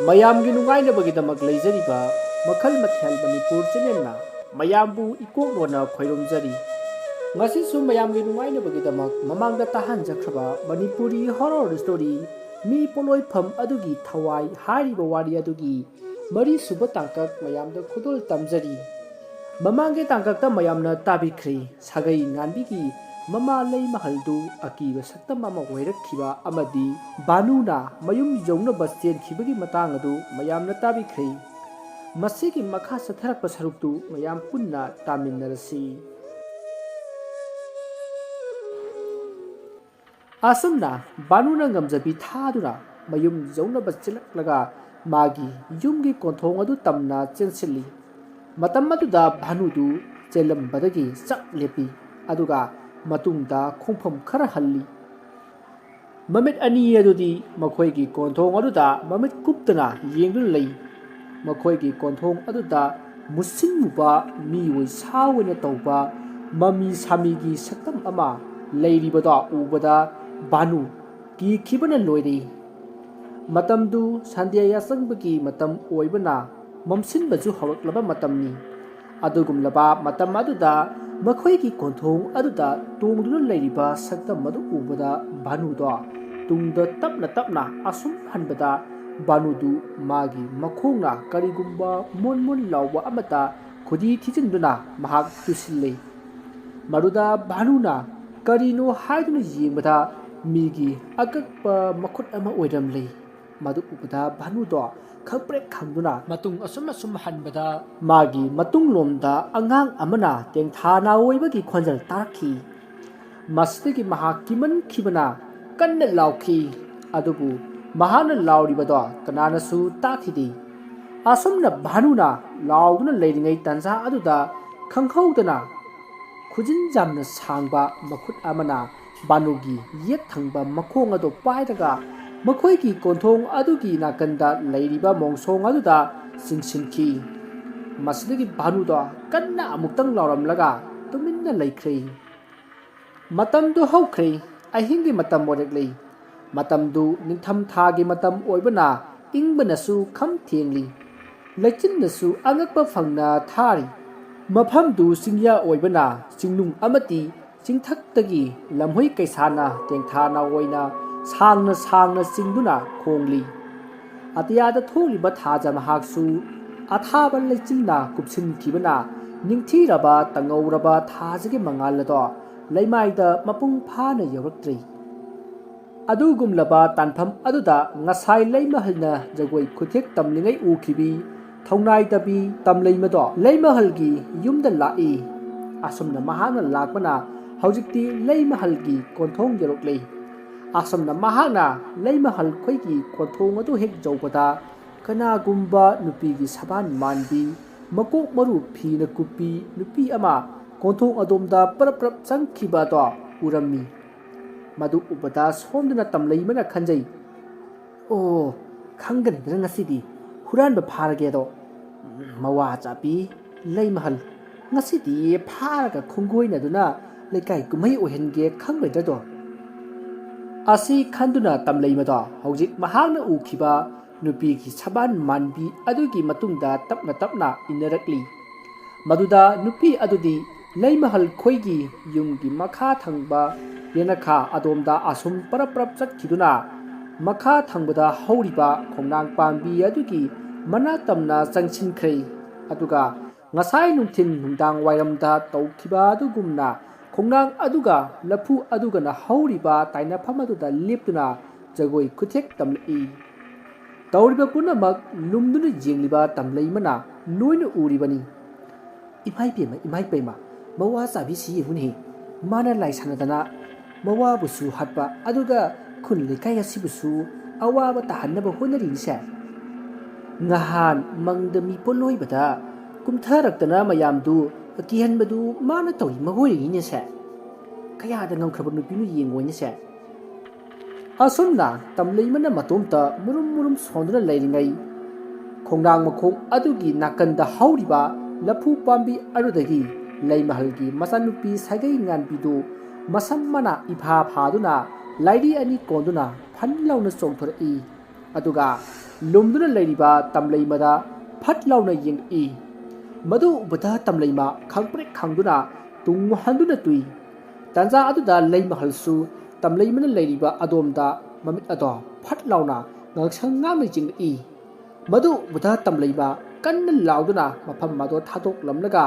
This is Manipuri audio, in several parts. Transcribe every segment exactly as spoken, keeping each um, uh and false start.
ꯃꯌꯥꯝꯒꯤ ꯅꯨꯡꯉꯥꯏꯅꯕꯒꯤꯗꯃꯛ ꯂꯩꯖꯔꯤꯕ ꯃꯈꯜ ꯃꯊꯦꯜ ꯃꯅꯤꯄꯨꯔ ꯆꯦꯅꯦꯜꯅ ꯃꯌꯥꯝꯕꯨ ꯏꯀꯣꯛꯂꯣꯟꯅ ꯈꯣꯏꯔꯨꯝꯖꯔꯤ꯫ ꯉꯁꯤꯁꯨ ꯃꯌꯥꯝꯒꯤ ꯅꯨꯡꯉꯥꯏꯅꯕꯒꯤꯗꯃꯛ ꯃꯃꯥꯡꯗ ꯇꯥꯍꯟꯖꯈ꯭ꯔꯕ ꯃꯅꯤꯄꯨꯔꯤ ꯍꯣꯔꯣꯔ ꯁ꯭ꯇꯣꯔꯤ ꯃꯤ ꯄꯣꯠꯂꯣꯏꯐꯝ ꯑꯗꯨꯒꯤ ꯊꯋꯥꯏ ꯍꯥꯏꯔꯤꯕ ꯋꯥꯔꯤ ꯑꯗꯨꯒꯤ ꯃꯔꯤꯁꯨꯕ ꯇꯥꯡꯀꯛ ꯃꯌꯥꯝꯗ ꯈꯨꯗꯣꯜ ꯇꯝꯖꯔꯤ꯫ ꯃꯃꯥꯡꯒꯤ ꯇꯥꯡꯀꯛꯇ ꯃꯌꯥꯝꯅ ꯇꯥꯕꯤꯈ꯭ꯔꯦ, ꯁꯥꯒꯩ ꯉꯥꯟꯕꯤꯒꯤ ꯃꯃꯥ ꯂꯩ ꯃꯍꯜꯗꯨ ꯑꯀꯤꯕ ꯁꯛꯇꯝ ꯑꯃ ꯑꯣꯏꯔꯛꯈꯤꯕ ꯑꯃꯗꯤ ꯚꯥꯅꯨꯅ ꯃꯌꯨꯝ ꯌꯧꯅꯕ ꯆꯦꯟꯈꯤꯕꯒꯤ ꯃꯇꯥꯡ ꯑꯗꯨ ꯃꯌꯥꯝꯅ ꯇꯥꯕꯤꯈ꯭ꯔꯦ꯫ ꯃꯁꯤꯒꯤ ꯃꯈꯥ ꯆꯠꯊꯔꯛꯄ ꯁꯔꯨꯛꯇꯨ ꯃꯌꯥꯝ ꯄꯨꯟꯅ ꯇꯥꯃꯤꯟꯅꯔꯁꯤ꯫ ꯑꯁꯨꯝꯅ ꯚꯥꯅꯨꯅ ꯉꯝꯖꯕꯤ ꯊꯥꯗꯨꯅ ꯃꯌꯨꯝ ꯌꯧꯅꯕ ꯆꯦꯜꯂꯛꯂꯒ ꯃꯥꯒꯤ ꯌꯨꯝꯒꯤ ꯀꯣꯟꯊꯣꯡ ꯑꯗꯨ ꯇꯝꯅ ꯆꯦꯟꯁꯤꯜꯂꯤ꯫ ꯃꯇꯝ ꯑꯗꯨꯗ ꯚꯥꯅꯨꯗꯨ ꯆꯦꯜꯂꯝꯕꯗꯒꯤ ꯆꯞ ꯂꯦꯞꯄꯤ, ꯑꯗꯨꯒ ꯃꯇꯨꯡꯗ ꯈꯣꯡꯐꯝ ꯈꯔ ꯍꯜꯂꯤ꯫ ꯃꯃꯤꯠ ꯑꯅꯤ ꯑꯗꯨꯗꯤ ꯃꯈꯣꯏꯒꯤ ꯀꯣꯟꯊꯣꯡ ꯑꯗꯨꯗ ꯃꯃꯤꯠ ꯀꯨꯞꯇꯅ ꯌꯦꯡꯗꯨꯅ ꯂꯩ꯫ ꯃꯈꯣꯏꯒꯤ ꯀꯣꯟꯊꯣꯡ ꯑꯗꯨꯗ ꯃꯨꯁꯤꯟꯃꯨꯕ ꯃꯤꯑꯣꯏ ꯁꯥ ꯑꯣꯏꯅ ꯇꯧꯕ ꯃꯃꯤ ꯁꯥꯃꯤꯒꯤ ꯁꯛꯇꯝ ꯑꯃ ꯂꯩꯔꯤꯕꯗꯣ ꯎꯕꯗ ꯚꯥꯅꯨ ꯀꯤꯈꯤꯕꯅ ꯂꯣꯏꯔꯦ꯫ ꯃꯇꯝꯗꯨ ꯁꯟꯙ꯭ꯌꯥ ꯌꯥꯆꯪꯕꯒꯤ ꯃꯇꯝ ꯑꯣꯏꯕꯅ ꯃꯝꯁꯤꯟꯕꯁꯨ ꯍꯧꯔꯛꯂꯕ ꯃꯇꯝꯅꯤ꯫ ꯑꯗꯨꯒꯨꯝꯂꯕ ꯃꯇꯝ ꯑꯗꯨꯗ ꯃꯈꯣꯏꯒꯤ ꯀꯣꯟꯊꯣꯡ ꯑꯗꯨꯗ ꯇꯣꯡꯗꯨꯅ ꯂꯩꯔꯤꯕ ꯁꯛꯇꯝ ꯑꯗꯨ ꯎꯕꯗ ꯚꯥꯅꯨꯗꯣ ꯇꯨꯡꯗ ꯇꯞꯅ ꯇꯞꯅ ꯑꯁꯨꯝ ꯍꯟꯕꯗ ꯚꯥꯅꯨꯗꯨ ꯃꯥꯒꯤ ꯃꯈꯣꯡꯅ ꯀꯔꯤꯒꯨꯝꯕ ꯃꯣꯟ ꯃꯣꯟ ꯂꯥꯎꯕ ꯑꯃꯠꯇ ꯈꯨꯗꯤ ꯊꯤꯖꯤꯟꯗꯨꯅ ꯃꯍꯥꯛ ꯇꯨꯁꯤꯜꯂꯤ꯫ ꯃꯗꯨꯗ ꯚꯥꯅꯨꯅ ꯀꯔꯤꯅꯣ ꯍꯥꯏꯗꯨꯅ ꯌꯦꯡꯕꯗ ꯃꯤꯒꯤ ꯑꯀꯛꯄ ꯃꯈꯨꯠ ꯑꯃ ꯑꯣꯏꯔꯝꯂꯦ꯫ ꯃꯗꯨ ꯎꯕꯗ ꯚꯥꯅꯨꯗꯣ ꯈꯪꯄ꯭ꯔꯦꯛ ꯈꯪꯗꯨꯅ ꯃꯇꯨꯡ ꯑꯁꯨꯝ ꯑꯁꯨꯝ ꯍꯟꯕꯗ ꯃꯥꯒꯤ ꯃꯇꯨꯡꯂꯣꯝꯗ ꯑꯉꯥꯡ ꯑꯃꯅ ꯇꯦꯡꯊꯥ ꯅꯥꯑꯣꯏꯕꯒꯤ ꯈꯣꯟꯖꯦꯜ ꯇꯥꯔꯛꯈꯤ꯫ ꯃꯁꯤꯗꯒꯤ ꯃꯍꯥꯛ ꯀꯤꯃꯟꯈꯤꯕꯅ ꯀꯟꯅ ꯂꯥꯎꯈꯤ꯫ ꯑꯗꯨꯕꯨ ꯃꯍꯥꯛꯅ ꯂꯥꯎꯔꯤꯕꯗꯣ ꯀꯅꯥꯅꯁꯨ ꯇꯥꯈꯤꯗꯦ꯫ ꯑꯁꯨꯝꯅ ꯚꯥꯅꯨꯅ ꯂꯥꯎꯗꯨꯅ ꯂꯩꯔꯤꯉꯩ ꯇꯥꯟꯖꯥ ꯑꯗꯨꯗ ꯈꯪꯍꯧꯗꯅ ꯈꯨꯖꯤꯟ ꯌꯥꯝꯅ ꯁꯥꯡꯕ ꯃꯈꯨꯠ ꯑꯃꯅ ꯚꯥꯅꯨꯒꯤ ꯌꯦꯠ ꯊꯪꯕ ꯃꯈꯣꯡ ꯑꯗꯨ ꯄꯥꯏꯔꯒ ꯃꯈꯣꯏꯒꯤ ꯀꯣꯟꯊꯣꯡ ꯑꯗꯨꯒꯤ ꯅꯥꯀꯟꯗ ꯂꯩꯔꯤꯕ ꯃꯣꯡꯁꯣꯡ ꯑꯗꯨꯗ ꯆꯤꯡꯁꯤꯟꯈꯤ꯫ ꯃꯁꯤꯗꯒꯤ ꯚꯥꯅꯨꯗꯣ ꯀꯟꯅ ꯑꯃꯨꯛꯇꯪ ꯂꯥꯎꯔꯝꯂꯒ ꯇꯨꯃꯤꯟꯅ ꯂꯩꯈ꯭ꯔꯦ꯫ ꯃꯇꯝꯗꯨ ꯍꯧꯈ꯭ꯔꯦ꯫ ꯑꯍꯤꯡꯒꯤ ꯃꯇꯝ ꯑꯣꯏꯔꯛꯂꯦ꯫ ꯃꯇꯝꯗꯨ ꯅꯤꯡꯊꯝ ꯊꯥꯒꯤ ꯃꯇꯝ ꯑꯣꯏꯕꯅ ꯏꯪꯕꯅꯁꯨ ꯈꯝ ꯊꯦꯡꯂꯤ꯫ ꯂꯩꯆꯤꯟꯅꯁꯨ ꯑꯉꯛꯄ ꯐꯪꯅ ꯊꯥꯔꯤ꯫ ꯃꯐꯝꯗꯨ ꯆꯤꯡꯌꯥ ꯑꯣꯏꯕꯅ ꯆꯤꯡꯅꯨꯡ ꯑꯃꯗꯤ ꯆꯤꯡꯊꯛꯇꯒꯤ ꯂꯝꯍꯨꯏ ꯀꯩꯁꯥꯅ ꯇꯦꯡꯊꯥꯅ ꯑꯣꯏꯅ ꯁꯥꯡꯅ ꯁꯥꯡꯅ ꯆꯤꯡꯗꯨꯅ ꯈꯣꯡꯂꯤ꯫ ꯑꯇꯤꯌꯥꯗ ꯊꯣꯛꯂꯤꯕ ꯊꯥꯖ ꯃꯍꯥꯛꯁꯨ ꯑꯊꯥꯕ ꯂꯩꯆꯤꯟꯅ ꯀꯨꯞꯁꯤꯟꯈꯤꯕꯅ ꯅꯤꯡꯊꯤꯔꯕ ꯇꯪꯍꯧꯔꯕ ꯊꯥꯖꯒꯤ ꯃꯉꯥꯜ ꯑꯗꯣ ꯂꯩꯃꯥꯏꯗ ꯃꯄꯨꯡ ꯐꯥꯅ ꯌꯧꯔꯛꯇ꯭ꯔꯤ꯫ ꯑꯗꯨꯒꯨꯝꯂꯕ ꯇꯥꯟꯐꯝ ꯑꯗꯨꯗ ꯉꯁꯥꯏ ꯂꯩꯃꯍꯜꯅ ꯖꯒꯣꯏ ꯈꯨꯊꯦꯛ ꯇꯝꯂꯤꯉꯩ ꯎꯈꯤꯕꯤ ꯊꯧꯅꯥꯏꯗꯕꯤ ꯇꯝꯂꯩꯃꯗꯣ ꯂꯩꯃꯍꯜꯒꯤ ꯌꯨꯝꯗ ꯂꯥꯛꯏ꯫ ꯑꯁꯨꯝꯅ ꯃꯍꯥꯛꯅ ꯂꯥꯛꯄꯅ ꯍꯧꯖꯤꯛꯇꯤ ꯂꯩꯃꯍꯜꯒꯤ ꯀꯣꯟꯊꯣꯡ ꯌꯧꯔꯛꯂꯤ꯫ ꯑꯁꯨꯝꯅ ꯃꯍꯥꯛꯅ ꯂꯩꯃꯍꯜ ꯈꯣꯏꯒꯤ ꯀꯣꯟꯊꯣꯡ ꯑꯗꯨ ꯍꯦꯛ ꯌꯧꯕꯗ ꯀꯅꯥꯒꯨꯝꯕ ꯅꯨꯄꯤꯒꯤ ꯁꯕꯥꯟ ꯃꯥꯟꯕꯤ, ꯃꯀꯣꯛ ꯃꯔꯨ ꯐꯤꯅ ꯀꯨꯞꯄꯤ ꯅꯨꯄꯤ ꯑꯃ ꯀꯣꯟꯊꯣꯡ ꯑꯗꯣꯝꯗ ꯄꯔꯞ ꯄꯔꯞ ꯆꯪꯈꯤꯕ ꯑꯗꯣ ꯎꯔꯝꯃꯤ꯫ ꯃꯗꯨ ꯎꯕꯗ ꯁꯣꯝꯗꯅ ꯇꯝꯂꯩꯃꯅ ꯈꯟꯖꯩ, "ꯑꯣ, ꯈꯪꯒꯅꯤꯗꯅ ꯉꯁꯤꯗꯤ ꯍꯨꯔꯥꯟꯕ ꯐꯥꯔꯒꯦꯗꯣ꯫ ꯃꯋꯥ ꯆꯥꯕꯤ ꯂꯩꯃꯍꯜ, ꯉꯁꯤꯗꯤ ꯐꯥꯔꯒ ꯈꯣꯡꯒꯣꯏꯅꯗꯨꯅ ꯂꯩꯀꯥꯏ ꯀꯨꯝꯍꯩ ꯑꯣꯏꯍꯟꯒꯦ ꯈꯪꯂꯣꯏꯗ꯭ꯔꯗꯣ?" ꯑꯁꯤ ꯈꯟꯗꯨꯅ ꯇꯝꯂꯩꯃꯗꯣ ꯍꯧꯖꯤꯛ ꯃꯍꯥꯛꯅ ꯎꯈꯤꯕ ꯅꯨꯄꯤꯒꯤ ꯁꯕꯥꯟ ꯃꯥꯟꯕꯤ ꯑꯗꯨꯒꯤ ꯃꯇꯨꯡꯗ ꯇꯞꯅ ꯇꯞꯅ ꯏꯟꯅꯔꯛꯂꯤ꯫ ꯃꯗꯨꯗ ꯅꯨꯄꯤ ꯑꯗꯨꯗꯤ ꯂꯩꯃꯍꯜ ꯈꯣꯏꯒꯤ ꯌꯨꯝꯒꯤ ꯃꯈꯥ ꯊꯪꯕ ꯌꯦꯅꯈꯥ ꯑꯗꯣꯝꯗ ꯑꯁꯨꯝ ꯄꯔꯞ ꯄꯔꯞ ꯆꯠꯈꯤꯗꯨꯅ ꯃꯈꯥ ꯊꯪꯕꯗ ꯍꯧꯔꯤꯕ ꯈꯣꯡꯅꯥꯡ ꯄꯥꯝꯕꯤ ꯑꯗꯨꯒꯤ ꯃꯅꯥꯛ ꯇꯝꯅ ꯆꯪꯁꯤꯟꯈ꯭ꯔꯦ꯫ ꯑꯗꯨꯒ ꯉꯁꯥꯏ ꯅꯨꯡꯊꯤꯜ ꯅꯨꯡꯗꯥꯡ ꯋꯥꯏꯔꯝꯗ ꯇꯧꯈꯤꯕ ꯑꯗꯨꯒꯨꯝꯅ ꯈꯣꯡꯅꯥꯡ ꯑꯗꯨꯒ ꯂꯐꯨ ꯑꯗꯨꯒꯅ ꯍꯧꯔꯤꯕ ꯇꯥꯏꯅꯐꯝ ꯑꯗꯨꯗ ꯂꯦꯞꯇꯨꯅ ꯖꯒꯣꯏ ꯈꯨꯊꯦꯛ ꯇꯝꯂꯛꯏ꯫ ꯇꯧꯔꯤꯕ ꯄꯨꯝꯅꯃꯛ ꯂꯨꯝꯗꯨꯅ ꯌꯦꯡꯂꯤꯕ ꯇꯝꯂꯩꯃꯅ ꯂꯣꯏꯅ ꯎꯔꯤꯕꯅꯤ꯫ "ꯏꯃꯥꯏ ꯄꯦꯝꯃ, ꯏꯃꯥꯏ ꯄꯦꯝꯃ, ꯃꯋꯥ ꯆꯥꯕꯤꯁꯤ ꯌꯦꯡꯉꯨꯅꯦ꯫ ꯃꯥꯅ ꯂꯥꯏ ꯁꯥꯟꯅꯗꯅ ꯃꯋꯥꯕꯨꯁꯨ ꯍꯥꯠꯄ, ꯑꯗꯨꯒ ꯈꯨꯟ ꯂꯩꯀꯥꯏ ꯑꯁꯤꯕꯨꯁꯨ ꯑꯋꯥꯕ ꯇꯥꯍꯟꯅꯕ ꯍꯣꯠꯅꯔꯤꯅꯤꯁꯦ꯫ ꯉꯍꯥꯟ ꯃꯪꯗ ꯃꯤ ꯄꯣꯠꯂꯣꯏꯕꯗ ꯀꯨꯝꯊꯔꯛꯇꯅ ꯃꯌꯥꯝꯗꯨ ꯀꯤꯍꯟꯕꯗꯨ ꯃꯥꯅ ꯇꯧꯔꯤ ꯃꯈꯣꯏꯔꯤꯅꯤꯅꯦꯁꯦ꯫ ꯀꯌꯥꯗ ꯉꯝꯈ꯭ꯔꯕ ꯅꯨꯄꯤꯅꯣ ꯌꯦꯡꯉꯣꯏꯅꯦꯁꯦ"꯫ ꯑꯁꯨꯝꯅ ꯇꯝꯂꯩꯃꯅ ꯃꯇꯣꯝꯇ ꯃꯨꯔꯨꯝ ꯃꯨꯔꯨꯝ ꯁꯣꯟꯗꯨꯅ ꯂꯩꯔꯤꯉꯩ, ꯈꯣꯡꯅꯥꯡ ꯃꯈꯣꯡ ꯑꯗꯨꯒꯤ ꯅꯥꯀꯟꯗ ꯍꯧꯔꯤꯕ ꯂꯐꯨ ꯄꯥꯝꯕꯤ ꯑꯗꯨꯗꯒꯤ ꯂꯩꯃꯍꯜꯒꯤ ꯃꯆꯥꯅꯨꯄꯤ ꯁꯥꯒꯩ ꯉꯥꯟꯕꯤꯗꯨ ꯃꯁꯝ ꯃꯅꯥ ꯏꯐꯥ ꯐꯥꯗꯨꯅ ꯂꯥꯏꯔꯤ ꯑꯅꯤ ꯀꯣꯟꯗꯨꯅ ꯐꯟ ꯂꯥꯎꯅ ꯆꯣꯡꯊꯣꯔꯛꯏ꯫ ꯑꯗꯨꯒ ꯂꯨꯝꯗꯨꯅ ꯂꯩꯔꯤꯕ ꯇꯝꯂꯩꯃꯗ ꯐꯠ ꯂꯥꯎꯅ ꯌꯦꯡꯂꯛꯏ꯫ ꯃꯗꯨ ꯎꯕꯗ ꯇꯝꯂꯩꯃ ꯈꯪꯄ꯭ꯔꯦꯛ ꯈꯪꯗꯨꯅ ꯇꯨꯡ ꯍꯟꯗꯨꯅ ꯇꯨꯏ꯫ ꯇꯥꯟꯖꯥ ꯑꯗꯨꯗ ꯂꯩꯃꯍꯜꯁꯨ ꯇꯝꯂꯩꯃꯅ ꯂꯩꯔꯤꯕ ꯑꯗꯣꯝꯗ ꯃꯃꯤꯠ ꯑꯗꯣ ꯐꯠ ꯂꯥꯎꯅ ꯉꯥꯡꯁꯪ ꯉꯥꯡꯅ ꯌꯦꯡꯂꯛꯏ꯫ ꯃꯗꯨ ꯎꯕꯗ ꯇꯝꯂꯩꯃ ꯀꯟꯅ ꯂꯥꯎꯗꯨꯅ ꯃꯐꯝ ꯑꯗꯣ ꯊꯥꯗꯣꯛꯂꯝꯂꯒ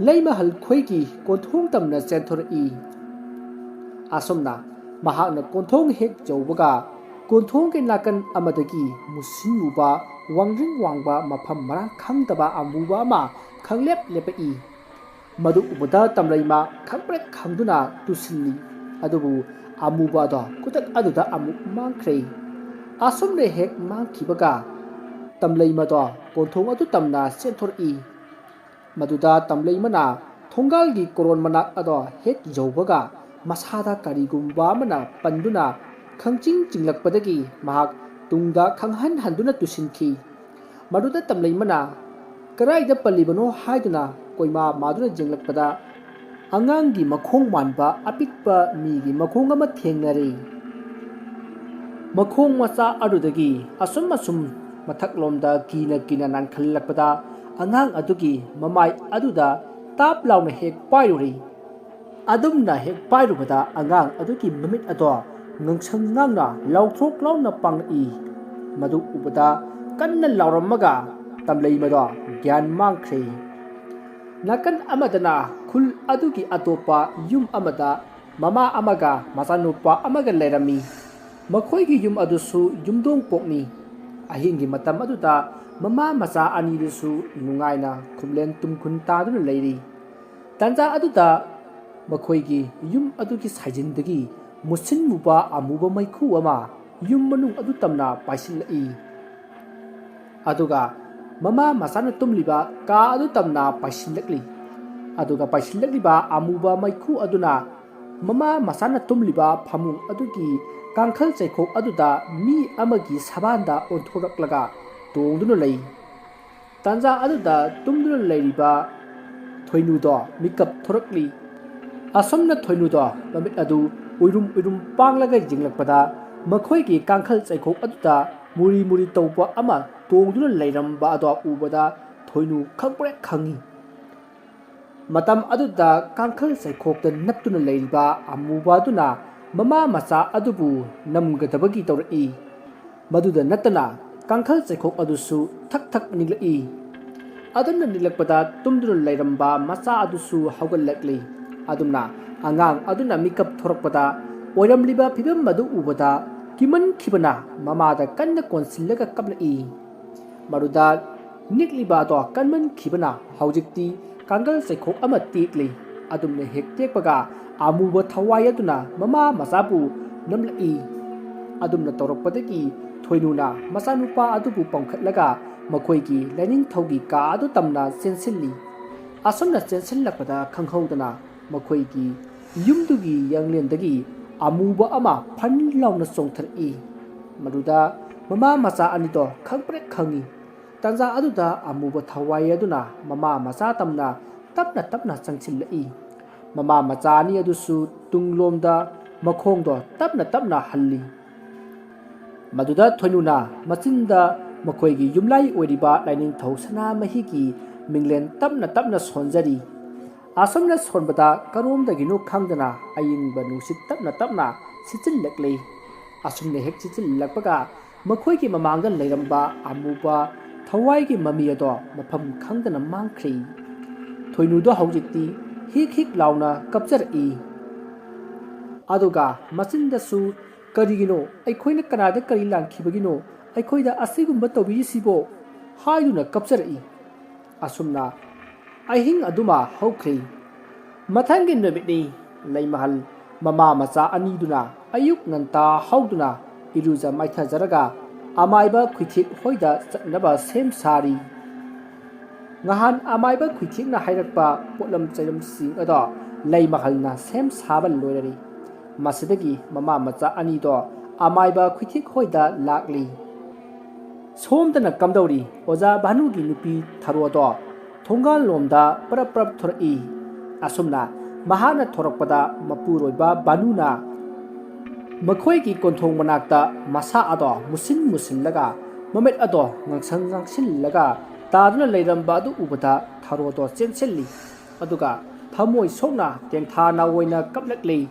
ꯂꯩꯃꯍꯜ ꯈꯣꯏꯒꯤ ꯀꯣꯟꯊꯣꯡ ꯇꯝꯅ ꯆꯦꯟꯊꯣꯔꯛꯏ꯫ ꯑꯁꯨꯝꯅ ꯃꯍꯥꯛꯅ ꯀꯣꯟꯊꯣꯡ ꯍꯦꯛ ꯌꯧꯕꯒ ꯀꯣꯟꯊꯣꯡꯒꯤ ꯅꯥꯀꯟ ꯑꯃꯗꯒꯤ ꯃꯨꯁꯤꯟ ꯃꯨꯕ, ꯋꯥꯡꯗ꯭ꯔꯤꯡ ꯋꯥꯡꯕ, ꯃꯐꯝ ꯃꯔꯥꯡ ꯈꯪꯗꯕ ꯑꯃꯨꯕ ꯑꯃ ꯈꯪꯂꯦꯞ ꯂꯦꯞꯄꯛꯏ꯫ ꯃꯗꯨ ꯎꯕꯗ ꯇꯝꯂꯩꯃ ꯈꯪꯄ꯭ꯔꯦꯛ ꯈꯪꯗꯨꯅ ꯇꯨꯁꯤꯜꯂꯤ꯫ ꯑꯗꯨꯕꯨ ꯑꯃꯨꯕ ꯑꯗꯣ ꯈꯨꯗꯛ ꯑꯗꯨꯗ ꯑꯃꯨꯛ ꯃꯥꯡꯈ꯭ꯔꯦ꯫ ꯑꯁꯨꯝꯅ ꯍꯦꯛ ꯃꯥꯡꯈꯤꯕꯒ ꯇꯝꯂꯩꯃꯗꯣ ꯀꯣꯟꯊꯣꯡ ꯑꯗꯨ ꯇꯝꯅ ꯆꯦꯟꯊꯣꯔꯛꯏ꯫ ꯃꯗꯨꯗ ꯇꯝꯂꯩꯃꯅ ꯊꯣꯡꯒꯥꯜꯒꯤ ꯀꯣꯔꯣꯟ ꯃꯅꯥꯛ ꯑꯗꯣ ꯍꯦꯛ ꯌꯧꯕꯒ ꯃꯁꯥꯗ ꯀꯔꯤꯒꯨꯝꯕ ꯑꯃꯅ ꯄꯟꯗꯨꯅ ꯈꯪꯆꯤꯡ ꯆꯤꯡꯂꯛꯄꯗꯒꯤ ꯃꯍꯥꯛ ꯇꯨꯡꯗ ꯈꯪꯍꯟ ꯍꯟꯗꯨꯅ ꯇꯨꯁꯤꯟꯈꯤ꯫ ꯃꯗꯨꯗ ꯇꯝꯂꯩꯃꯅ ꯀꯗꯥꯏꯗ ꯄꯜꯂꯤꯕꯅꯣ ꯍꯥꯏꯗꯨꯅ ꯀꯣꯏꯃꯥ ꯃꯥꯗꯨꯅ ꯌꯦꯡꯂꯛꯄꯗ ꯑꯉꯥꯡꯒꯤ ꯃꯈꯣꯡ ꯃꯥꯟꯕ ꯑꯄꯤꯛꯄ ꯃꯤꯒꯤ ꯃꯈꯣꯡ ꯑꯃ ꯊꯦꯡꯅꯔꯦ꯫ ꯃꯈꯣꯡ ꯃꯆꯥ ꯑꯗꯨꯗꯒꯤ ꯑꯁꯨꯝ ꯑꯁꯨꯝ ꯃꯊꯛꯂꯣꯝꯗ ꯀꯤꯅ ꯀꯤꯅ ꯅꯥꯟꯈꯠꯂꯛꯄꯗ ꯑꯉꯥꯡ ꯑꯗꯨꯒꯤ ꯃꯃꯥꯏ ꯑꯗꯨꯗ ꯇꯥꯞ ꯂꯥꯎꯅ ꯍꯦꯛ ꯄꯥꯏꯔꯨꯔꯦ꯫ ꯑꯗꯨꯝꯅ ꯍꯦꯛ ꯄꯥꯏꯔꯨꯕꯗ ꯑꯉꯥꯡ ꯑꯗꯨꯒꯤ ꯃꯃꯤꯠ ꯑꯗꯣ ꯉꯥꯡꯁꯪ ꯉꯥꯡꯅ ꯂꯥꯎꯊ꯭ꯔꯣꯛ ꯂꯥꯎꯅ ꯄꯥꯡꯂꯛꯏ꯫ ꯃꯗꯨ ꯎꯕꯗ ꯀꯟꯅ ꯂꯥꯎꯔꯝꯃꯒ ꯇꯝꯂꯩꯃꯗꯣ ꯒ꯭ꯌꯥꯟ ꯃꯥꯡꯈ꯭ꯔꯦ꯫ ꯅꯥꯀꯟ ꯑꯃꯗꯅ ꯈꯨꯜ ꯑꯗꯨꯒꯤ ꯑꯇꯣꯞꯄ ꯌꯨꯝ ꯑꯃꯗ ꯃꯃꯥ ꯑꯃꯒ ꯃꯆꯥꯅꯨꯄꯥ ꯑꯃꯒ ꯂꯩꯔꯝꯃꯤ꯫ ꯃꯈꯣꯏꯒꯤ ꯌꯨꯝ ꯑꯗꯨꯁꯨ ꯌꯨꯝꯗꯣꯡ ꯄꯣꯛꯅꯤ꯫ ꯑꯍꯤꯡꯒꯤ ꯃꯇꯝ ꯑꯗꯨꯗ ꯃꯃꯥ ꯃꯆꯥ ꯑꯅꯤꯗꯨꯁꯨ ꯅꯨꯡꯉꯥꯏꯅ ꯈꯨꯝꯂꯦꯟ ꯇꯨꯝꯈꯨꯟ ꯇꯥꯗꯨꯅ ꯂꯩꯔꯤ꯫ ꯇꯥꯟꯖꯥ ꯑꯗꯨꯗ ꯃꯈꯣꯏꯒꯤ ꯌꯨꯝ ꯑꯗꯨꯒꯤ ꯁꯥꯏꯖꯤꯟꯗꯒꯤ ꯃꯨꯁꯤꯟ ꯃꯨꯕ ꯑꯃꯨꯕ ꯃꯩꯈꯨ ꯑꯃ ꯌꯨꯝ ꯃꯅꯨꯡ ꯑꯗꯨ ꯇꯝꯅ ꯄꯥꯏꯁꯤꯜꯂꯛꯏ꯫ ꯑꯗꯨꯒ ꯃꯃꯥ ꯃꯆꯥꯅ ꯇꯨꯝꯂꯤꯕ ꯀꯥ ꯑꯗꯨ ꯇꯝꯅ ꯄꯥꯏꯁꯤꯜꯂꯛꯂꯤ꯫ ꯑꯗꯨꯒ ꯄꯥꯏꯁꯤꯜꯂꯛꯂꯤꯕ ꯑꯃꯨꯕ ꯃꯩꯈꯨ ꯑꯗꯨꯅ ꯃꯃꯥ ꯃꯆꯥꯅ ꯇꯨꯝꯂꯤꯕ ꯐꯃꯨꯡ ꯑꯗꯨꯒꯤ ꯀꯥꯡꯈꯜ ꯆꯩꯈꯣꯛ ꯑꯗꯨꯗ ꯃꯤ ꯑꯃꯒꯤ ꯁꯕꯥꯟꯗ ꯑꯣꯟꯊꯣꯔꯛꯂꯒ ꯇꯣꯡꯗꯨꯅ ꯂꯩ꯫ ꯇꯥꯟꯖꯥ ꯑꯗꯨꯗ ꯇꯨꯝꯗꯨꯅ ꯂꯩꯔꯤꯕ ꯊꯣꯏꯅꯨꯗꯣ ꯃꯤꯀꯞ ꯊꯣꯔꯛꯂꯤ꯫ ꯑꯁꯨꯝꯅ ꯊꯣꯏꯅꯨꯗꯣ ꯃꯃꯤꯠ ꯑꯗꯨ ꯎꯏꯔꯨꯝ ꯎꯏꯔꯨꯝ ꯄꯥꯡꯂꯒ ꯌꯦꯡꯂꯛꯄꯗ ꯃꯈꯣꯏꯒꯤ ꯀꯥꯡꯈꯜ ꯆꯩꯈꯣꯛ ꯑꯗꯨꯗ ꯃꯨꯔꯤ ꯃꯨꯔꯤ ꯇꯧꯕ ꯑꯃ ꯇꯣꯡꯗꯨꯅ ꯂꯩꯔꯝꯕ ꯑꯗꯣ ꯎꯕꯗ ꯊꯣꯏꯅꯨ ꯈꯪꯄ꯭ꯔꯦꯛ ꯈꯪꯉꯤ꯫ ꯃꯇꯝ ꯑꯗꯨꯗ ꯀꯥꯡꯈꯜ ꯆꯩꯈꯣꯛꯇ ꯅꯞꯇꯨꯅ ꯂꯩꯔꯤꯕ ꯑꯃꯨꯕ ꯑꯗꯨꯅ ꯃꯃꯥ ꯃꯆꯥ ꯑꯗꯨꯕꯨ ꯅꯝꯒꯗꯕꯒꯤ ꯇꯧꯔꯛꯏ꯫ ꯃꯗꯨꯗ ꯅꯠꯇꯅ ꯀꯥꯡꯈꯜ ꯆꯩꯈꯣꯛ ꯑꯗꯨꯁꯨ ꯊꯛ ꯊꯛ ꯅꯤꯛꯂꯛꯏ꯫ ꯑꯗꯨꯝꯅ ꯅꯤꯛꯂꯛꯄꯗ ꯇꯨꯝꯗꯨꯅ ꯂꯩꯔꯝꯕ ꯃꯆꯥ ꯑꯗꯨꯁꯨ ꯍꯧꯒꯠꯂꯛꯂꯤ꯫ ꯑꯗꯨꯝꯅ ꯑꯉꯥꯡ ꯑꯗꯨꯅ ꯃꯤꯀꯞ ꯊꯣꯔꯛꯄꯗ ꯑꯣꯏꯔꯝꯂꯤꯕ ꯐꯤꯕꯝ ꯑꯗꯨ ꯎꯕꯗ ꯀꯤꯃꯟꯈꯤꯕꯅ ꯃꯃꯥꯗ ꯀꯟꯅ ꯀꯣꯟꯁꯤꯜꯂꯒ ꯀꯞꯂꯛꯏ꯫ ꯃꯗꯨꯗ ꯅꯤꯛꯂꯤꯕ ꯑꯗꯣ ꯀꯟꯃꯟꯈꯤꯕꯅ ꯍꯧꯖꯤꯛꯇꯤ ꯀꯥꯡꯒꯜ ꯆꯩꯈꯣꯛ ꯑꯃ ꯇꯦꯛꯂꯤ꯫ ꯑꯗꯨꯝꯅ ꯍꯦꯛ ꯇꯦꯛꯄꯒ ꯑꯃꯨꯕ ꯊꯋꯥꯏ ꯑꯗꯨꯅ ꯃꯃꯥ ꯃꯆꯥꯕꯨ ꯅꯝꯂꯛꯏ꯫ ꯑꯗꯨꯝꯅ ꯇꯧꯔꯛꯄꯗꯒꯤ ꯊꯣꯏꯅꯨꯅ ꯃꯆꯥꯅꯨꯄꯥ ꯑꯗꯨꯕꯨ ꯄꯝꯈꯠꯂꯒ ꯃꯈꯣꯏꯒꯤ ꯂꯥꯏꯅꯤꯡꯊꯧꯒꯤ ꯀꯥ ꯑꯗꯨ ꯇꯝꯅ ꯆꯦꯟꯁꯤꯜꯂꯤ꯫ ꯑꯁꯨꯝꯅ ꯆꯦꯟꯁꯤꯜꯂꯛꯄꯗ ꯈꯪꯍꯧꯗꯅ ꯃꯈꯣꯏꯒꯤ ꯌꯨꯝꯗꯨꯒꯤ ꯌꯥꯡꯂꯦꯟꯗꯒꯤ ꯑꯃꯨꯕ ꯑꯃ ꯐꯟ ꯂꯥꯎꯅ ꯆꯣꯡꯊꯔꯛꯏ꯫ ꯃꯗꯨꯗ ꯃꯃꯥ ꯃꯆꯥ ꯑꯅꯤꯗꯣ ꯈꯪꯄ꯭ꯔꯦꯛ ꯈꯪꯉꯤ꯫ ꯇꯥꯟꯖꯥ ꯑꯗꯨꯗ ꯑꯃꯨꯕ ꯊꯋꯥꯏ ꯑꯗꯨꯅ ꯃꯃꯥ ꯃꯆꯥ ꯇꯝꯅ ꯇꯞꯅ ꯇꯞꯅ ꯆꯪꯁꯤꯜꯂꯛꯏ꯫ ꯃꯃꯥ ꯃꯆꯥ ꯑꯅꯤ ꯑꯗꯨꯁꯨ ꯇꯨꯡꯂꯣꯝꯗ ꯃꯈꯣꯡꯗꯣ ꯇꯞꯅ ꯇꯞꯅ ꯍꯜꯂꯤ꯫ ꯃꯗꯨꯗ ꯊꯣꯏꯅꯨꯅ ꯃꯆꯤꯟꯗ ꯃꯈꯣꯏꯒꯤ ꯌꯨꯝꯂꯥꯏ ꯑꯣꯏꯔꯤꯕ ꯂꯥꯏꯅꯤꯡꯊꯧ ꯁꯅꯥꯃꯍꯤꯒꯤ ꯃꯤꯡꯂꯦꯟ ꯇꯞꯅ ꯇꯞꯅ ꯁꯣꯟꯖꯔꯤ꯫ ꯑꯁꯨꯝꯅ ꯁꯣꯟꯕꯗ ꯀꯔꯣꯝꯗꯒꯤꯅꯣ ꯈꯪꯗꯅ ꯑꯏꯪꯕ ꯅꯨꯡꯁꯤꯠ ꯇꯞꯅ ꯇꯞꯅ ꯁꯤꯠꯆꯤꯜꯂꯛꯂꯤ꯫ ꯑꯁꯨꯝꯅ ꯍꯦꯛ ꯁꯤꯠꯆꯤꯜꯂꯛꯄꯒ ꯃꯈꯣꯏꯒꯤ ꯃꯃꯥꯡꯗ ꯂꯩꯔꯝꯕ ꯑꯃꯨꯕ ꯊꯋꯥꯏꯒꯤ ꯃꯃꯤ ꯑꯗꯣ ꯃꯐꯝ ꯈꯪꯗꯅ ꯃꯥꯡꯈ꯭ꯔꯦ꯫ ꯊꯣꯏꯅꯨꯗꯣ ꯍꯧꯖꯤꯛꯇꯤ ꯍꯤꯛ ꯍꯤꯛ ꯂꯥꯎꯅ ꯀꯞꯆꯔꯛꯏ꯫ ꯑꯗꯨꯒ ꯃꯆꯤꯟꯗꯁꯨ "ꯀꯔꯤꯒꯤꯅꯣ? ꯑꯩꯈꯣꯏꯅ ꯀꯅꯥꯗ ꯀꯔꯤ ꯂꯥꯟꯈꯤꯕꯒꯤꯅꯣ ꯑꯩꯈꯣꯏꯗ ꯑꯁꯤꯒꯨꯝꯕ ꯇꯧꯕꯤꯔꯤꯁꯤꯕꯣ?" ꯍꯥꯏꯗꯨꯅ ꯀꯞꯆꯔꯛꯏ꯫ ꯑꯁꯨꯝꯅ ꯑꯍꯤꯡ ꯑꯗꯨꯃ ꯍꯧꯈ꯭ꯔꯦ꯫ ꯃꯊꯪꯒꯤ ꯅꯨꯃꯤꯠꯅꯤ꯫ ꯂꯩꯃꯍꯜ ꯃꯃꯥ ꯃꯆꯥ ꯑꯅꯤꯗꯨꯅ ꯑꯌꯨꯛ ꯉꯟꯇꯥ ꯍꯧꯗꯨꯅ ꯏꯔꯨꯖ ꯃꯥꯏꯊꯖꯔꯒ ꯑꯃꯥꯏꯕ ꯈꯨꯏꯊꯦꯛ ꯍꯣꯏꯗ ꯆꯠꯅꯕ ꯁꯦꯝ ꯁꯥꯔꯤ꯫ ꯉꯍꯥꯟ ꯑꯃꯥꯏꯕ ꯈꯨꯏꯊꯦꯛꯅ ꯍꯥꯏꯔꯛꯄ ꯄꯣꯠꯂꯝ ꯆꯩꯂꯝꯁꯤꯡ ꯑꯗꯣ ꯂꯩꯃꯍꯜꯅ ꯁꯦꯝ ꯁꯥꯕ ꯂꯣꯏꯔꯔꯤ꯫ ꯃꯁꯤꯗꯒꯤ ꯃꯃꯥ ꯃꯆꯥ ꯑꯅꯤꯗꯣ ꯑꯃꯥꯏꯕ ꯈꯨꯏꯊꯦꯛ ꯍꯣꯏꯗ ꯂꯥꯛꯂꯤ꯫ "ꯁꯣꯝꯗꯅ ꯀꯝꯗꯧꯔꯤ? ꯑꯣꯖꯥ ꯚꯥꯅꯨꯒꯤ ꯅꯨꯄꯤ ꯊꯔꯣꯗꯣ ꯊꯣꯡꯒꯥꯜꯂꯣꯝꯗ ꯄꯔꯞ ꯄꯔꯞ ꯊꯣꯔꯛꯏ꯫" ꯑꯁꯨꯝꯅ ꯃꯍꯥꯛꯅ ꯊꯣꯔꯛꯄꯗ ꯃꯄꯨꯔꯣꯏꯕ ꯚꯥꯅꯨꯅ ꯃꯈꯣꯏꯒꯤ ꯀꯣꯟꯊꯣꯡ ꯃꯅꯥꯛꯇ ꯃꯁꯥ ꯑꯗꯣ ꯃꯨꯁꯤꯟ ꯃꯨꯁꯤꯜꯂꯒ, ꯃꯃꯤꯠ ꯑꯗꯣ ꯉꯥꯡꯁꯪ ꯉꯥꯡꯁꯤꯜꯂꯒ ꯇꯥꯗꯨꯅ ꯂꯩꯔꯝꯕ ꯑꯗꯨ ꯎꯕꯗ ꯊꯔꯣꯗꯣ ꯆꯦꯟꯁꯤꯜꯂꯤ꯫ ꯑꯗꯨꯒ ꯊꯃꯣꯏ ꯁꯣꯛꯅ ꯇꯦꯡꯊꯥ ꯅꯥꯑꯣꯏꯅ ꯀꯞꯂꯛꯂꯤ꯫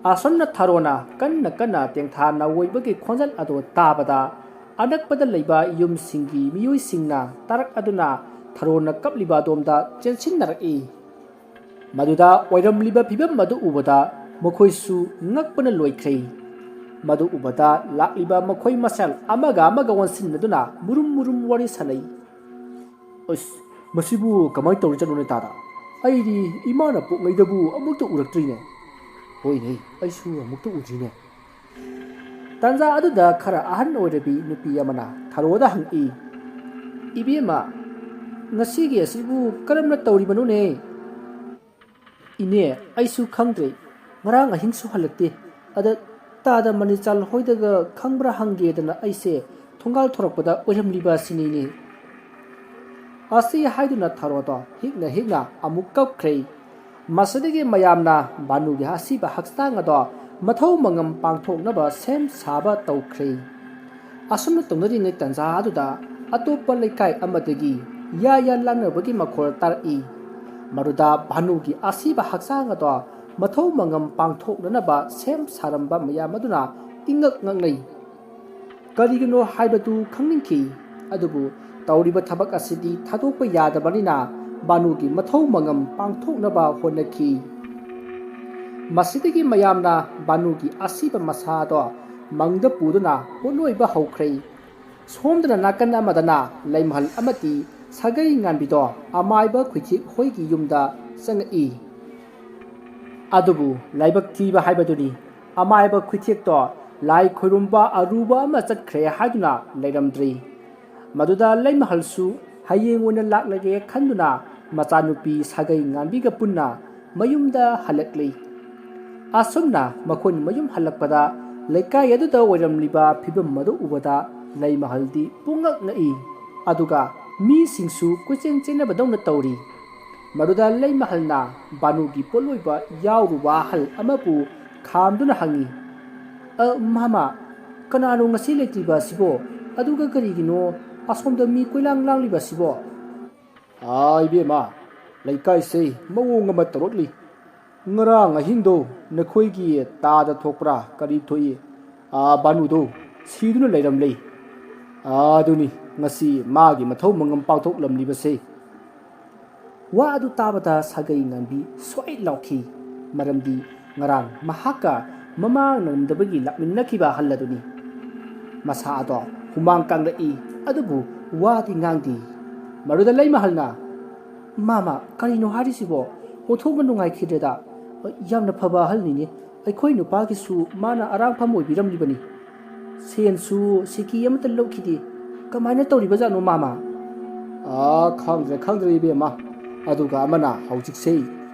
ꯑꯁꯨꯝꯅ ꯊꯔꯣꯅ ꯀꯟꯅ ꯀꯟꯅ ꯇꯦꯡꯊꯥ ꯅꯥꯑꯣꯏꯕꯒꯤ ꯈꯣꯟꯖꯦꯜ ꯑꯗꯨ ꯇꯥꯕꯗ, ꯑꯅꯛꯄꯗ ꯂꯩꯕ ꯌꯨꯝꯁꯤꯡꯒꯤ ꯃꯤꯑꯣꯏꯁꯤꯡꯅ ꯇꯥꯔꯛ ꯑꯗꯨꯅ ꯊꯔꯣꯅ ꯀꯞꯂꯤꯕ ꯑꯗꯣꯝꯗ ꯆꯦꯟꯁꯤꯟꯅꯔꯛꯏ꯫ ꯃꯗꯨꯗ ꯑꯣꯏꯔꯝꯂꯤꯕ ꯐꯤꯕꯝ ꯑꯗꯨ ꯎꯕꯗ ꯃꯈꯣꯏꯁꯨ ꯉꯛꯄꯅ ꯂꯣꯏꯈ꯭ꯔꯦ꯫ ꯃꯗꯨ ꯎꯕꯗ ꯂꯥꯛꯂꯤꯕ ꯃꯈꯣꯏ ꯃꯁꯦꯜ ꯑꯃꯒ ꯑꯃꯒ ꯑꯣꯟꯁꯤꯟꯅꯗꯨꯅ ꯃꯨꯔꯨꯝ ꯃꯨꯔꯨꯝ ꯋꯥꯔꯤ ꯁꯥꯅꯩ꯫ "ꯑꯁ, ꯃꯁꯤꯕꯨ ꯀꯃꯥꯏꯅ ꯇꯧꯔꯤꯖꯥꯠꯅꯣꯅꯦ ꯇꯥꯗ? ꯑꯩꯗꯤ ꯏꯃꯥꯅ ꯄꯣꯛꯉꯩꯗꯕꯨ ꯑꯃꯨꯛꯇ ꯎꯔꯛꯇ꯭ꯔꯤꯅꯦ꯫" "ꯍꯣꯏꯅꯦ, ꯑꯩꯁꯨ ꯑꯃꯨꯛꯇ ꯎꯗ꯭ꯔꯤꯅꯦ꯫" ꯇꯥꯟꯖꯥ ꯑꯗꯨꯗ ꯈꯔ ꯑꯍꯟ ꯑꯣꯏꯔꯕꯤ ꯅꯨꯄꯤ ꯑꯃꯅ ꯊꯔꯣꯗ ꯍꯪꯉꯛꯏ, "ꯏꯕꯦꯝꯃ, ꯉꯁꯤꯒꯤ ꯑꯁꯤꯕꯨ ꯀꯔꯝꯅ ꯇꯧꯔꯤꯕꯅꯣꯅꯦ?" "ꯏꯅꯦ, ꯑꯩꯁꯨ ꯈꯪꯗ꯭ꯔꯦ꯫ ꯉꯔꯥꯡ ꯑꯍꯤꯡꯁꯨ ꯍꯜꯂꯛꯇꯦ꯫ ꯑꯗ ꯇꯥꯗ ꯃꯅꯤꯆꯥꯜ ꯍꯣꯏꯗꯒ ꯈꯪꯕ꯭ꯔꯥ ꯍꯪꯒꯦꯗꯅ ꯑꯩꯁꯦ ꯊꯣꯡꯒꯥꯜ ꯊꯣꯔꯛꯄꯗ ꯑꯣꯏꯔꯝꯂꯤꯕ ꯑꯁꯤꯅꯤꯅꯦ꯫" ꯑꯁꯤ ꯍꯥꯏꯗꯨꯅ ꯊꯔꯣꯗꯣ ꯍꯤꯛꯅ ꯍꯤꯛꯅ ꯑꯃꯨꯛ ꯀꯞꯈ꯭ꯔꯦ꯫ ꯃꯁꯤꯗꯒꯤ ꯃꯌꯥꯝꯅ ꯚꯥꯅꯨꯒꯤ ꯑꯁꯤꯕ ꯍꯛꯆꯥꯡ ꯑꯗꯣ ꯃꯊꯧ ꯃꯉꯝ ꯄꯥꯡꯊꯣꯛꯅꯕ ꯁꯦꯝ ꯁꯥꯕ ꯇꯧꯈ꯭ꯔꯦ꯫ ꯑꯁꯨꯝꯅ ꯇꯧꯅꯔꯤꯉꯩ ꯇꯥꯟꯖꯥ ꯑꯗꯨꯗ ꯑꯇꯣꯞꯄ ꯂꯩꯀꯥꯏ ꯑꯃꯗꯒꯤ ꯌꯥ ꯌꯥ ꯂꯥꯡꯅꯕꯒꯤ ꯃꯈꯣꯜ ꯇꯥꯔꯛꯏ꯫ ꯃꯗꯨꯗ ꯚꯥꯅꯨꯒꯤ ꯑꯁꯤꯕ ꯍꯛꯆꯥꯡ ꯑꯗꯣ ꯃꯊꯧ ꯃꯉꯝ ꯄꯥꯡꯊꯣꯛꯅꯅꯕ ꯁꯦꯝ ꯁꯥꯔꯝꯕ ꯃꯌꯥꯝ ꯑꯗꯨꯅ ꯏꯉꯛ ꯉꯛꯅꯩ꯫ ꯀꯔꯤꯒꯤꯅꯣ ꯍꯥꯏꯕꯗꯨ ꯈꯪꯅꯤꯡꯈꯤ꯫ ꯑꯗꯨꯕꯨ ꯇꯧꯔꯤꯕ ꯊꯕꯛ ꯑꯁꯤꯗꯤ ꯊꯥꯗꯣꯛꯄ ꯌꯥꯗꯕꯅꯤꯅ ꯚꯥꯅꯨꯒꯤ ꯃꯊꯧ ꯃꯉꯝ ꯄꯥꯡꯊꯣꯛꯅꯕ ꯍꯣꯠꯅꯈꯤ꯫ ꯃꯁꯤꯗꯒꯤ ꯃꯌꯥꯝꯅ ꯚꯥꯅꯨꯒꯤ ꯑꯁꯤꯕ ꯃꯁꯥꯗꯣ ꯃꯪꯗ ꯄꯨꯗꯨꯅ ꯄꯣꯠꯂꯣꯏꯕ ꯍꯧꯈ꯭ꯔꯦ꯫ ꯁꯣꯝꯗꯅ ꯅꯥꯀꯟ ꯑꯃꯗꯅ ꯂꯩꯃꯍꯜ ꯑꯃꯗꯤ ꯁꯥꯒꯩ ꯉꯥꯟꯕꯤꯗꯣ ꯑꯃꯥꯏꯕ ꯈꯨꯏꯊꯦꯛ ꯍꯣꯏꯒꯤ ꯌꯨꯝꯗ ꯆꯪꯉꯛꯏ꯫ ꯑꯗꯨꯕꯨ ꯂꯥꯏꯕꯛ ꯊꯤꯕ ꯍꯥꯏꯕꯗꯨꯅꯤ, ꯑꯃꯥꯏꯕ ꯈꯨꯏꯊꯦꯛꯇꯣ ꯂꯥꯏ ꯈꯣꯏꯔꯨꯝꯕ ꯑꯔꯨꯕ ꯑꯃ ꯆꯠꯈ꯭ꯔꯦ ꯍꯥꯏꯗꯨꯅ ꯂꯩꯔꯝꯗ꯭ꯔꯤ꯫ ꯃꯗꯨꯗ ꯂꯩꯃꯍꯜꯁꯨ ꯍꯌꯦꯡ ꯑꯣꯏꯅ ꯂꯥꯛꯂꯒꯦ ꯈꯟꯗꯨꯅ ꯃꯆꯥꯅꯨꯄꯤ ꯁꯥꯒꯩ ꯉꯥꯟꯕꯤꯒ ꯄꯨꯟꯅ ꯃꯌꯨꯝꯗ ꯍꯜꯂꯛꯂꯤ꯫ ꯑꯁꯨꯝꯅ ꯃꯈꯣꯏꯅ ꯃꯌꯨꯝ ꯍꯜꯂꯛꯄꯗ ꯂꯩꯀꯥꯏ ꯑꯗꯨꯗ ꯑꯣꯏꯔꯝꯂꯤꯕ ꯐꯤꯕꯝ ꯑꯗꯨ ꯎꯕꯗ ꯂꯩꯃꯍꯜꯗꯤ ꯄꯨꯡꯉꯛ ꯉꯛꯏ꯫ ꯑꯗꯨꯒ ꯃꯤꯁꯤꯡꯁꯨ ꯀꯣꯏꯆꯦꯟ ꯆꯦꯟꯅꯕꯗꯧꯅ ꯇꯧꯔꯤ꯫ ꯃꯗꯨꯗ ꯂꯩꯃꯍꯜꯅ ꯚꯥꯅꯨꯒꯤ ꯄꯣꯠꯂꯣꯏꯕ ꯌꯥꯎꯔꯨꯕ ꯑꯍꯜ ꯑꯃꯕꯨ ꯈꯥꯝꯗꯨꯅ ꯍꯪꯉꯤ, ꯑ, ꯃꯥꯃ, ꯀꯅꯥꯅꯣ ꯉꯁꯤ ꯂꯩꯇ꯭ꯔꯤꯕ ꯑꯁꯤꯕꯣ? ꯑꯗꯨꯒ ꯀꯔꯤꯒꯤꯅꯣ ꯑꯁꯣꯝꯗ ꯃꯤ ꯀꯣꯏꯂꯥꯡ ꯂꯥꯡꯂꯤꯕ ꯑꯁꯤꯕꯣ? ꯑꯥ, ꯏꯕꯦꯝꯃ, ꯂꯩꯀꯥꯏꯁꯦ ꯃꯑꯣꯡ ꯑꯃ ꯇꯧꯔꯛꯂꯤ꯫ ꯉꯔꯥꯡ ꯑꯍꯤꯡꯗꯣ ꯅꯈꯣꯏꯒꯤ ꯇꯥꯗ ꯊꯣꯛꯄ꯭ꯔꯥ ꯀꯔꯤ ꯊꯣꯛꯏ? ꯑꯥ, ꯕꯥꯅꯨꯗꯣ ꯁꯤꯗꯨꯅ ꯂꯩꯔꯝꯂꯦ꯫ ꯑꯥ, ꯑꯗꯨꯅꯤ ꯉꯁꯤ ꯃꯥꯒꯤ ꯃꯊꯧ ꯃꯉꯝ ꯄꯥꯡꯊꯣꯛꯂꯝꯂꯤꯕꯁꯦ꯫ ꯋꯥ ꯑꯗꯨ ꯇꯥꯕꯗ ꯁꯥꯒꯩ ꯉꯥꯟꯕꯤ ꯁ꯭ꯋꯥꯏ ꯂꯥꯎꯈꯤ꯫ ꯃꯔꯝꯗꯤ ꯉꯔꯥꯡ ꯃꯍꯥꯛꯀ ꯃꯃꯥ ꯉꯝꯗꯕꯒꯤ ꯂꯥꯛꯃꯤꯟꯅꯈꯤꯕ ꯑꯍꯜ ꯑꯗꯨꯅꯤ꯫ ꯃꯁꯥ ꯑꯗꯣ ꯍꯨꯃꯥꯡ ꯀꯥꯡꯂꯛꯏ, ꯑꯗꯨꯕꯨ ꯋꯥꯗꯤ ꯉꯥꯡꯗꯦ꯫ ꯃꯗꯨꯗ ꯂꯩꯃꯍꯜꯅ, "ꯃꯥꯃ, ꯀꯔꯤꯅꯣ ꯍꯥꯏꯔꯤꯁꯤꯕꯣ? ꯑꯣꯟꯊꯣꯛꯅ ꯅꯨꯡꯉꯥꯏꯈꯤꯗ꯭ꯔꯦꯗ꯫ ꯌꯥꯝꯅ ꯐꯕ ꯑꯍꯜꯅꯤꯅꯦ꯫ ꯑꯩꯈꯣꯏ ꯅꯨꯄꯥꯒꯤꯁꯨ ꯃꯥꯅ ꯑꯔꯥꯡꯐꯝ ꯑꯣꯏꯕꯤꯔꯝꯂꯤꯕꯅꯤ꯫ ꯁꯦꯟꯁꯨ ꯁꯤꯀꯤ ꯑꯃꯠꯇ ꯂꯧꯈꯤꯗꯦ꯫ ꯀꯃꯥꯏꯅ ꯇꯧꯔꯤꯕꯖꯥꯠꯅꯣ, ꯃꯥꯃ?" ꯑꯥ, ꯈꯪꯗ꯭ꯔꯦ, ꯈꯪꯗ꯭ꯔꯦ, ꯏꯕꯦꯝꯃ꯫ ꯑꯗꯨꯒ ꯑꯃꯅ ꯍꯧꯖꯤꯛꯁꯦ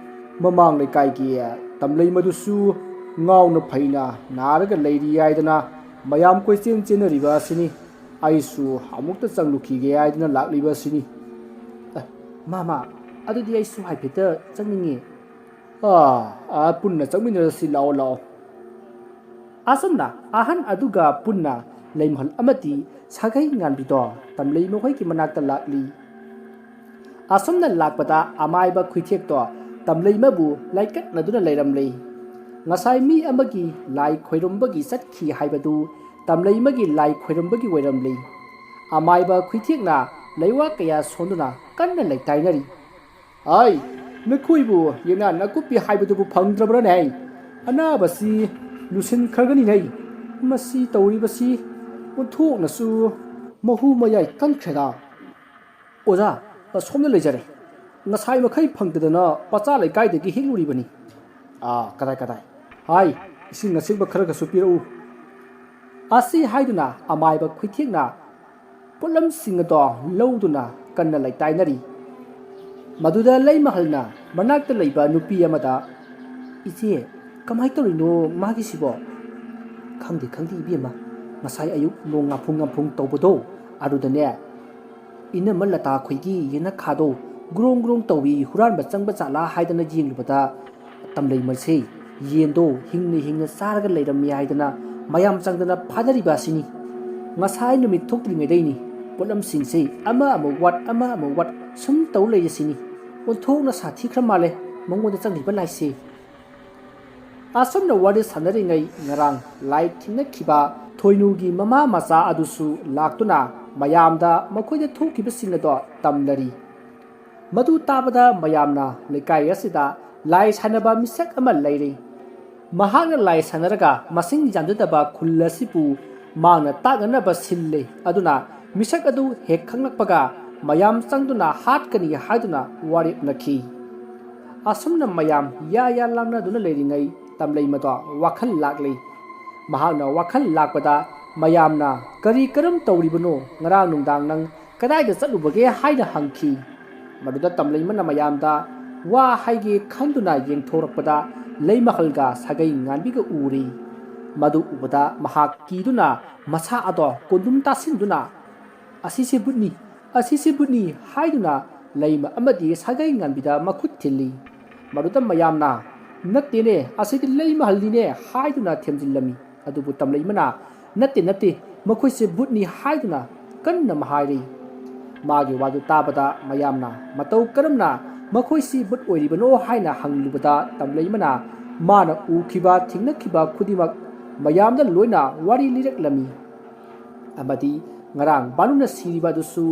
ꯃꯃꯥꯡ ꯂꯩꯀꯥꯏꯒꯤ ꯇꯝꯂꯩ ꯃꯗꯨꯁꯨ ꯉꯥꯎꯅ ꯐꯩꯅ ꯅꯥꯔꯒ ꯂꯩꯔꯤ ꯍꯥꯏꯗꯅ ꯃꯌꯥꯝ ꯀꯣꯏꯆꯦꯟ ꯆꯦꯟꯅꯔꯤꯕ ꯑꯁꯤꯅꯤ꯫ ꯑꯩꯁꯨ ꯑꯃꯨꯛꯇ ꯆꯪꯂꯨꯈꯤꯒꯦ ꯍꯥꯏꯗꯅ ꯂꯥꯛꯂꯤꯕ ꯑꯁꯤꯅꯤ꯫ ꯑꯦ, ꯃꯥꯃ, ꯑꯗꯨꯗꯤ ꯑꯩꯁꯨ ꯍꯥꯏꯐꯦꯠꯇ ꯆꯪꯅꯤꯡꯉꯤ꯫ ꯑꯥ, ꯑꯥ, ꯄꯨꯟꯅ ꯆꯪꯃꯤꯟꯅꯔꯁꯤ, ꯂꯥꯛꯑꯣ, ꯂꯥꯛꯑꯣ꯫ ꯑꯁꯨꯝꯅ ꯑꯍꯟ ꯑꯗꯨꯒ ꯄꯨꯟꯅ ꯂꯩꯃꯍꯜ ꯑꯃꯗꯤ ꯁꯥꯒꯩ ꯉꯥꯟꯕꯤꯗꯣ ꯇꯝꯂꯩ ꯃꯈꯣꯏꯒꯤ ꯃꯅꯥꯛꯇ ꯂꯥꯛꯂꯤ꯫ ꯑꯁꯨꯝꯅ ꯂꯥꯛꯄꯗ ꯑꯃꯥꯏꯕ ꯈꯨꯏꯊꯦꯛꯇꯣ ꯇꯝꯂꯩꯃꯕꯨ ꯂꯥꯏꯀꯠꯅꯗꯨꯅ ꯂꯩꯔꯝꯂꯦ꯫ ꯉꯁꯥꯏ ꯃꯤ ꯑꯃꯒꯤ ꯂꯥꯏ ꯈꯣꯏꯔꯝꯕꯒꯤ ꯆꯠꯈꯤ ꯍꯥꯏꯕꯗꯨ ꯇꯝꯂꯩꯃꯒꯤ ꯂꯥꯏ ꯈꯣꯏꯔꯝꯕꯒꯤ ꯑꯣꯏꯔꯝꯂꯦ꯫ ꯑꯃꯥꯏꯕ ꯈꯨꯏꯊꯦꯛꯅ ꯂꯩꯋꯥ ꯀꯌꯥ ꯁꯣꯟꯗꯨꯅ ꯀꯟꯅ ꯂꯩꯇꯥꯏꯅꯔꯤ꯫ "ꯑꯥꯏ, ꯅꯈꯣꯏꯕꯨ ꯌꯦꯅꯥ ꯅꯥꯀꯨꯞꯄꯤ ꯍꯥꯏꯕꯗꯨꯕꯨ ꯐꯪꯗ꯭ꯔꯕ꯭ꯔꯥꯅꯦ? ꯑꯅꯥꯕꯁꯤ ꯂꯨꯁꯤꯟꯈ꯭ꯔꯒꯅꯤꯅꯦ꯫ ꯃꯁꯤ ꯇꯧꯔꯤꯕꯁꯤ ꯑꯣꯟꯊꯣꯛꯅꯁꯨ ꯃꯍꯨ ꯃꯌꯥꯏ ꯀꯟꯈ꯭ꯔꯦꯗ꯫ ꯑꯣꯖꯥ, ꯁꯣꯝꯗ ꯂꯩꯖꯔꯦ꯫ ꯉꯁꯥꯏ ꯃꯈꯩ ꯐꯪꯗꯗꯅ ꯄꯆꯥ ꯂꯩꯀꯥꯏꯗꯒꯤ ꯍꯦꯛꯂꯨꯔꯤꯕꯅꯤ꯫" "ꯑꯥ, ꯀꯗꯥꯏ, ꯀꯗꯥꯏ? ꯍꯥꯏ, ꯏꯁꯤꯡ ꯑꯁꯦꯡꯕ ꯈꯔꯒꯁꯨ ꯄꯤꯔꯛꯎ꯫" ꯑꯁꯤ ꯍꯥꯏꯗꯨꯅ ꯑꯃꯥꯏꯕ ꯈꯨꯏꯊꯦꯛꯅ ꯄꯣꯠꯂꯝꯁꯤꯡ ꯑꯗꯣ ꯂꯧꯗꯨꯅ ꯀꯟꯅ ꯂꯩꯇꯥꯏꯅꯔꯤ꯫ ꯃꯗꯨꯗ ꯂꯩꯃꯍꯜꯅ ꯃꯅꯥꯛꯇ ꯂꯩꯕ ꯅꯨꯄꯤ ꯑꯃꯗ, "ꯏꯆꯦ, ꯀꯃꯥꯏ ꯇꯧꯔꯤꯅꯣ ꯃꯥꯒꯤꯁꯤꯕꯣ?" "ꯈꯪꯗꯦ, ꯈꯪꯗꯦ ꯏꯕꯦꯝꯃ, ꯉꯁꯥꯏ ꯑꯌꯨꯛ ꯅꯣꯡ ꯉꯥꯐꯨꯡ ꯉꯥꯐꯨꯡ ꯇꯧꯕꯗꯣ, ꯑꯗꯨꯗꯅꯦ, ꯏꯅꯝꯃ ꯂꯇꯥ ꯈꯣꯏꯒꯤ ꯌꯦꯅꯈꯥꯗꯣ ꯒ꯭ꯔꯣꯡ ꯒ꯭ꯔꯣꯡ ꯇꯧꯏ, ꯍꯨꯔꯥꯟꯕ ꯆꯪꯕ ꯖꯥꯠꯂꯥ ꯍꯥꯏꯗꯅ ꯌꯦꯡꯂꯨꯕꯗ, ꯇꯝꯂꯩꯃꯁꯦ ꯌꯦꯟꯗꯣ ꯍꯤꯡꯅ ꯍꯤꯡꯅ ꯆꯥꯔꯒ ꯂꯩꯔꯝꯃꯤ ꯍꯥꯏꯗꯅ ꯃꯌꯥꯝ ꯆꯪꯗꯅ ꯐꯥꯅꯔꯤꯕ ꯑꯁꯤꯅꯤ꯫ ꯉꯁꯥꯏ ꯅꯨꯃꯤꯠ ꯊꯣꯛꯇ꯭ꯔꯤꯉꯩꯗꯩꯅꯤ ꯄꯣꯠꯂꯝꯁꯤꯡꯁꯦ ꯑꯃ ꯑꯃꯨꯛ ꯋꯥꯠ, ꯑꯃ ꯑꯃꯨꯛ ꯋꯥꯠ ꯁꯨꯝ ꯇꯧ ꯂꯩꯔꯤꯁꯤꯅꯤ꯫ ꯑꯣꯟꯊꯣꯛꯅ ꯁꯥꯊꯤꯈ꯭ꯔ ꯃꯥꯜꯂꯦ ꯃꯉꯣꯟꯗ ꯆꯪꯂꯤꯕ ꯂꯥꯏꯁꯦ꯫ ꯑꯁꯨꯝꯅ ꯋꯥꯔꯤ ꯁꯥꯟꯅꯔꯤꯉꯩ ꯉꯔꯥꯡ ꯂꯥꯏ ꯊꯤꯡꯅꯈꯤꯕ ꯊꯣꯏꯅꯨꯒꯤ ꯃꯃꯥ ꯃꯆꯥ ꯑꯗꯨꯁꯨ ꯂꯥꯛꯇꯨꯅ ꯃꯌꯥꯝꯗ ꯃꯈꯣꯏꯗ ꯊꯣꯛꯈꯤꯕꯁꯤꯡ ꯑꯗꯣ ꯇꯝꯅꯔꯤ꯫ ꯃꯗꯨ ꯇꯥꯕꯗ ꯃꯌꯥꯝꯅ ꯂꯩꯀꯥꯏ ꯑꯁꯤꯗ ꯂꯥꯏ ꯁꯥꯟꯅꯕ ꯃꯤꯁꯛ ꯑꯃ ꯂꯩꯔꯦ꯫ ꯃꯍꯥꯛꯅ ꯂꯥꯏ ꯁꯥꯟꯅꯔꯒ ꯃꯁꯤꯡ ꯌꯥꯝꯖꯗꯕ ꯈꯨꯜ ꯑꯁꯤꯕꯨ ꯃꯥꯅ ꯇꯥꯛꯅꯅꯕ ꯁꯤꯜꯂꯦ꯫ ꯑꯗꯨꯅ ꯃꯤꯁꯛ ꯑꯗꯨ ꯍꯦꯛ ꯈꯪꯂꯛꯄꯒ ꯃꯌꯥꯝ ꯆꯪꯗꯨꯅ ꯍꯥꯠꯀꯅꯤ ꯍꯥꯏꯗꯨꯅ ꯋꯥꯔꯦꯞꯅꯈꯤ꯫ ꯑꯁꯨꯝꯅ ꯃꯌꯥꯝ ꯌꯥ ꯌꯥ ꯂꯥꯡꯅꯗꯨꯅ ꯂꯩꯔꯤꯉꯩ ꯇꯝꯂꯩꯃꯗꯣ ꯋꯥꯈꯜ ꯂꯥꯛꯂꯤ꯫ ꯃꯍꯥꯛꯅ ꯋꯥꯈꯜ ꯂꯥꯛꯄꯗ ꯃꯌꯥꯝꯅ "ꯀꯔꯤ ꯀꯔꯝ ꯇꯧꯔꯤꯕꯅꯣ? ꯉꯔꯥꯡ ꯅꯨꯡꯗꯥꯡ ꯅꯪ ꯀꯗꯥꯏꯗ ꯆꯠꯂꯨꯕꯒꯦ?" ꯍꯥꯏꯅ ꯍꯪꯈꯤ꯫ ꯃꯗꯨꯗ ꯇꯝꯂꯩꯃꯅ ꯃꯌꯥꯝꯗ ꯋꯥ ꯍꯥꯏꯒꯦ ꯈꯟꯗꯨꯅ ꯌꯦꯡꯊꯣꯔꯛꯄꯗ ꯂꯩꯃꯍꯜꯒ ꯁꯥꯒꯩ ꯉꯥꯟꯕꯤꯒ ꯎꯔꯤ꯫ ꯃꯗꯨ ꯎꯕꯗ ꯃꯍꯥꯛ ꯀꯤꯗꯨꯅ ꯃꯁꯥ ꯑꯗꯣ ꯀꯣꯟꯗꯨꯝ ꯇꯥꯁꯤꯟꯗꯨꯅ "ꯑꯁꯤꯁꯦ ꯕꯨꯠꯅꯤ, ꯑꯁꯤꯁꯦ ꯕꯨꯠꯅꯤ" ꯍꯥꯏꯗꯨꯅ ꯂꯩꯃ ꯑꯃꯗꯤ ꯁꯥꯒꯩ ꯉꯥꯟꯕꯤꯗ ꯃꯈꯨꯠ ꯊꯤꯜꯂꯤ꯫ ꯃꯗꯨꯗ ꯃꯌꯥꯝꯅ "ꯅꯠꯇꯦꯅꯦ, ꯑꯁꯤꯗꯤ ꯂꯩꯃꯍꯜꯅꯤꯅꯦ" ꯍꯥꯏꯗꯨꯅ ꯊꯦꯝꯖꯤꯜꯂꯝꯃꯤ꯫ ꯑꯗꯨꯕꯨ ꯇꯝꯂꯩꯃꯅ "ꯅꯠꯇꯦ, ꯅꯠꯇꯦ, ꯃꯈꯣꯏꯁꯦ ꯕꯨꯠꯅꯤ" ꯍꯥꯏꯗꯨꯅ ꯀꯟꯅ ꯍꯥꯏꯔꯤ꯫ ꯃꯥꯒꯤ ꯋꯥꯗꯨ ꯇꯥꯕꯗ ꯃꯌꯥꯝꯅ ꯃꯇꯧ ꯀꯔꯝꯅ ꯃꯈꯣꯏꯁꯤ ꯕꯨꯠ ꯑꯣꯏꯔꯤꯕꯅꯣ ꯍꯥꯏꯅ ꯍꯪꯂꯨꯕꯗ ꯇꯝꯂꯩꯃꯅ ꯃꯥꯅ ꯎꯈꯤꯕ ꯊꯦꯡꯅꯈꯤꯕ ꯈꯨꯗꯤꯡꯃꯛ ꯃꯌꯥꯝꯗ ꯂꯣꯏꯅ ꯋꯥꯔꯤ ꯂꯤꯔꯛꯂꯝꯃꯤ꯫ ꯑꯃꯗꯤ ꯉꯔꯥꯡ ꯕꯥꯅꯨꯅ ꯁꯤꯔꯤꯕ ꯑꯗꯨꯁꯨ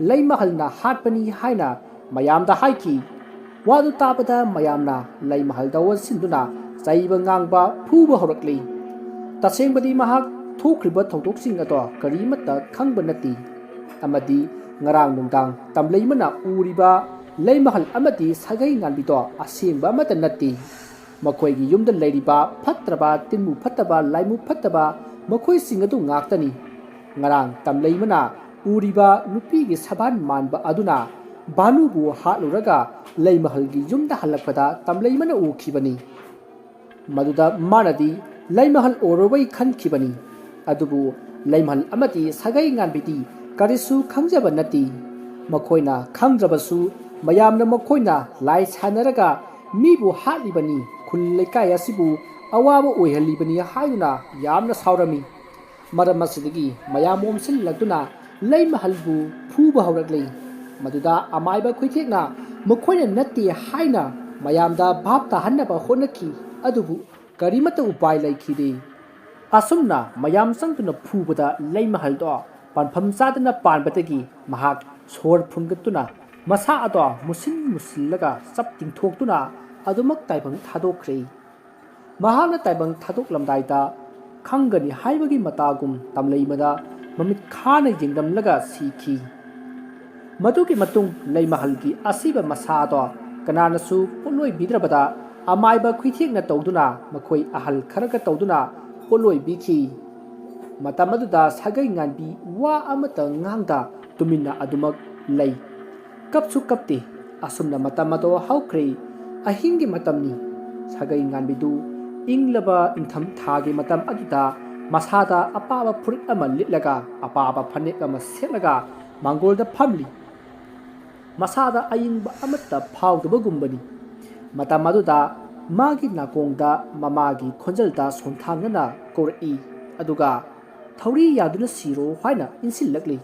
ꯂꯩꯃꯍꯜꯅ ꯍꯥꯠꯄꯅꯤ ꯍꯥꯏꯅ ꯃꯌꯥꯝꯗ ꯍꯥꯏꯈꯤ꯫ ꯋꯥꯗꯨ ꯇꯥꯕꯗ ꯃꯌꯥꯝꯅ ꯂꯩꯃꯍꯜꯗ ꯑꯣꯟꯁꯤꯟꯗꯨꯅ ꯆꯩꯕ ꯉꯥꯡꯕ ꯐꯨꯕ ꯍꯧꯔꯛꯂꯤ꯫ ꯇꯁꯦꯡꯕꯗꯤ ꯃꯍꯥꯛ ꯊꯣꯛꯈ꯭ꯔꯤꯕ ꯊꯧꯗꯣꯛꯁꯤꯡ ꯑꯗꯣ ꯀꯔꯤꯃꯠꯇ ꯈꯪꯕ ꯅꯠꯇꯦ꯫ ꯑꯃꯗꯤ ꯉꯔꯥꯡ ꯅꯨꯡꯗꯥꯡ ꯇꯝꯂꯩꯃꯅ ꯎꯔꯤꯕ ꯂꯩꯃꯍꯜ ꯑꯃꯗꯤ ꯁꯥꯒꯩ ꯉꯥꯟꯕꯤꯗꯣ ꯑꯁꯦꯡꯕ ꯑꯃꯠꯇ ꯅꯠꯇꯦ꯫ ꯃꯈꯣꯏꯒꯤ ꯌꯨꯝꯗ ꯂꯩꯔꯤꯕ ꯐꯠꯇ꯭ꯔꯕ, ꯇꯤꯟꯃꯨ ꯐꯠꯇꯕ, ꯂꯥꯏꯃꯨ ꯐꯠꯇꯕ, ꯃꯈꯣꯏꯁꯤꯡ ꯑꯗꯨ ꯉꯥꯛꯇꯅꯤ꯫ ꯉꯔꯥꯡ ꯇꯝꯂꯩꯃꯅ ꯎꯔꯤꯕ ꯅꯨꯄꯤꯒꯤ ꯁꯕꯥꯟ ꯃꯥꯟꯕ ꯑꯗꯨꯅ ꯕꯥꯅꯨꯕꯨ ꯍꯥꯠꯂꯨꯔꯒ ꯂꯩꯃꯍꯜꯒꯤ ꯌꯨꯝꯗ ꯍꯜꯂꯛꯄꯗ ꯇꯝꯂꯩꯃꯅ ꯎꯈꯤꯕꯅꯤ꯫ ꯃꯗꯨꯗ ꯃꯥꯅꯗꯤ ꯂꯩꯃꯍꯜ ꯑꯣꯏꯔꯕꯣꯏ ꯈꯟꯈꯤꯕꯅꯤ꯫ ꯑꯗꯨꯕꯨ ꯂꯩꯃꯍꯜ ꯑꯃꯗꯤ ꯁꯥꯒꯩ ꯉꯥꯟꯕꯤꯗꯤ ꯀꯔꯤꯁꯨ ꯈꯪꯖꯕ ꯅꯠꯇꯦ꯫ ꯃꯈꯣꯏꯅ ꯈꯪꯗ꯭ꯔꯕꯁꯨ ꯃꯌꯥꯝꯅ ꯃꯈꯣꯏꯅ ꯂꯥꯏ ꯁꯥꯟꯅꯔꯒ ꯃꯤꯕꯨ ꯍꯥꯠꯂꯤꯕꯅꯤ, ꯈꯨꯜ ꯂꯩꯀꯥꯏ ꯑꯁꯤꯕꯨ ꯑꯋꯥꯕ ꯑꯣꯏꯍꯜꯂꯤꯕꯅꯤ ꯍꯥꯏꯗꯨꯅ ꯌꯥꯝꯅ ꯁꯥꯎꯔꯝꯃꯤ꯫ ꯃꯔꯝ ꯑꯁꯤꯗꯒꯤ ꯃꯌꯥꯝ ꯑꯣꯝꯁꯤꯜꯂꯛꯇꯨꯅ ꯂꯩꯃꯍꯜꯕꯨ ꯐꯨꯕ ꯍꯧꯔꯛꯂꯤ꯫ ꯃꯗꯨꯗ ꯑꯃꯥꯏꯕ ꯈꯨꯏꯊꯦꯛꯅ ꯃꯈꯣꯏꯅ ꯅꯠꯇꯦ ꯍꯥꯏꯅ ꯃꯌꯥꯝꯗ ꯚꯥꯞ ꯇꯥꯍꯟꯅꯕ ꯍꯣꯠꯅꯈꯤ, ꯑꯗꯨꯕꯨ ꯀꯔꯤꯃꯠꯇ ꯎꯄꯥꯏ ꯂꯩꯈꯤꯗꯦ꯫ ꯑꯁꯨꯝꯅ ꯃꯌꯥꯝ ꯆꯪꯗꯨꯅ ꯐꯨꯕꯗ ꯂꯩꯃꯍꯜꯗꯣ ꯄꯥꯟꯐꯝ ꯆꯥꯗꯅ ꯄꯥꯟꯕꯗꯒꯤ ꯃꯍꯥꯛ ꯁꯣꯔ ꯐꯨꯟꯒꯠꯇꯨꯅ ꯃꯁꯥ ꯑꯗꯣ ꯃꯨꯁꯤꯟ ꯃꯨꯁꯤꯜꯂꯒ ꯆꯞ ꯇꯤꯡꯊꯣꯛꯇꯨꯅ ꯑꯗꯨꯃꯛ ꯇꯥꯏꯕꯪ ꯊꯥꯗꯣꯛꯈ꯭ꯔꯦ꯫ ꯃꯍꯥꯛꯅ ꯇꯥꯏꯕꯪ ꯊꯥꯗꯣꯛꯂꯝꯗꯥꯏꯗ ꯈꯪꯒꯅꯤ ꯍꯥꯏꯕꯒꯤ ꯃꯇꯥꯒꯨꯝ ꯇꯝꯂꯩꯃꯗ ꯃꯃꯤꯠ ꯈꯥꯅ ꯌꯦꯡꯂꯝꯂꯒ ꯁꯤꯈꯤ꯫ ꯃꯗꯨꯒꯤ ꯃꯇꯨꯡ ꯂꯩꯃꯍꯜꯒꯤ ꯑꯁꯤꯕ ꯃꯁꯥꯗꯣ ꯀꯅꯥꯅꯁꯨ ꯄꯣꯠꯂꯣꯏꯕꯤꯗ꯭ꯔꯕꯗ ꯑꯃꯥꯏꯕ ꯈꯨꯏꯊꯦꯛꯅ ꯇꯧꯗꯨꯅ ꯃꯈꯣꯏ ꯑꯍꯜ ꯈꯔꯒ ꯇꯧꯗꯨꯅ ꯄꯣꯠꯂꯣꯏꯕꯤꯈꯤ꯫ ꯃꯇꯝ ꯑꯗꯨꯗ ꯁꯥꯒꯩ ꯉꯥꯟꯕꯤ ꯋꯥ ꯑꯃꯠꯇ ꯉꯥꯡꯗ ꯇꯨꯃꯤꯟꯅ ꯑꯗꯨꯃꯛ ꯂꯩ꯫ ꯀꯞꯁꯨ ꯀꯞꯇꯦ꯫ ꯑꯁꯨꯝꯅ ꯃꯇꯝ ꯑꯗꯣ ꯍꯧꯈ꯭ꯔꯦ꯫ ꯑꯍꯤꯡꯒꯤ ꯃꯇꯝꯅꯤ꯫ ꯁꯥꯒꯩ ꯉꯥꯟꯕꯤꯗꯨ ꯏꯪꯂꯕ ꯏꯪꯊꯝ ꯊꯥꯒꯤ ꯃꯇꯝ ꯑꯗꯨꯗ ꯃꯁꯥꯗ ꯑꯄꯥꯕ ꯐꯨꯔꯤꯠ ꯑꯃ ꯂꯤꯠꯂꯒ ꯑꯄꯥꯕ ꯐꯅꯦꯛ ꯑꯃ ꯁꯦꯠꯂꯒ ꯃꯥꯡꯒꯣꯜꯗ ꯐꯝꯂꯤ꯫ ꯃꯁꯥꯗ ꯑꯏꯪꯕ ꯑꯃꯠꯇ ꯐꯥꯎꯗꯕꯒꯨꯝꯕꯅꯤ꯫ ꯃꯇꯝ ꯑꯗꯨꯗ ꯃꯥꯒꯤ ꯅꯥꯀꯣꯡꯗ ꯃꯃꯥꯒꯤ ꯈꯣꯟꯖꯦꯜꯗ ꯁꯣꯟꯊꯥꯡꯅꯅ ꯀꯧꯔꯛꯏ, ꯑꯗꯨꯒ "ꯊꯧꯔꯤ ꯌꯥꯗꯨꯅ ꯁꯤꯔꯣ" ꯍꯥꯏꯅ ꯏꯟꯁꯤꯜꯂꯛꯂꯤ꯫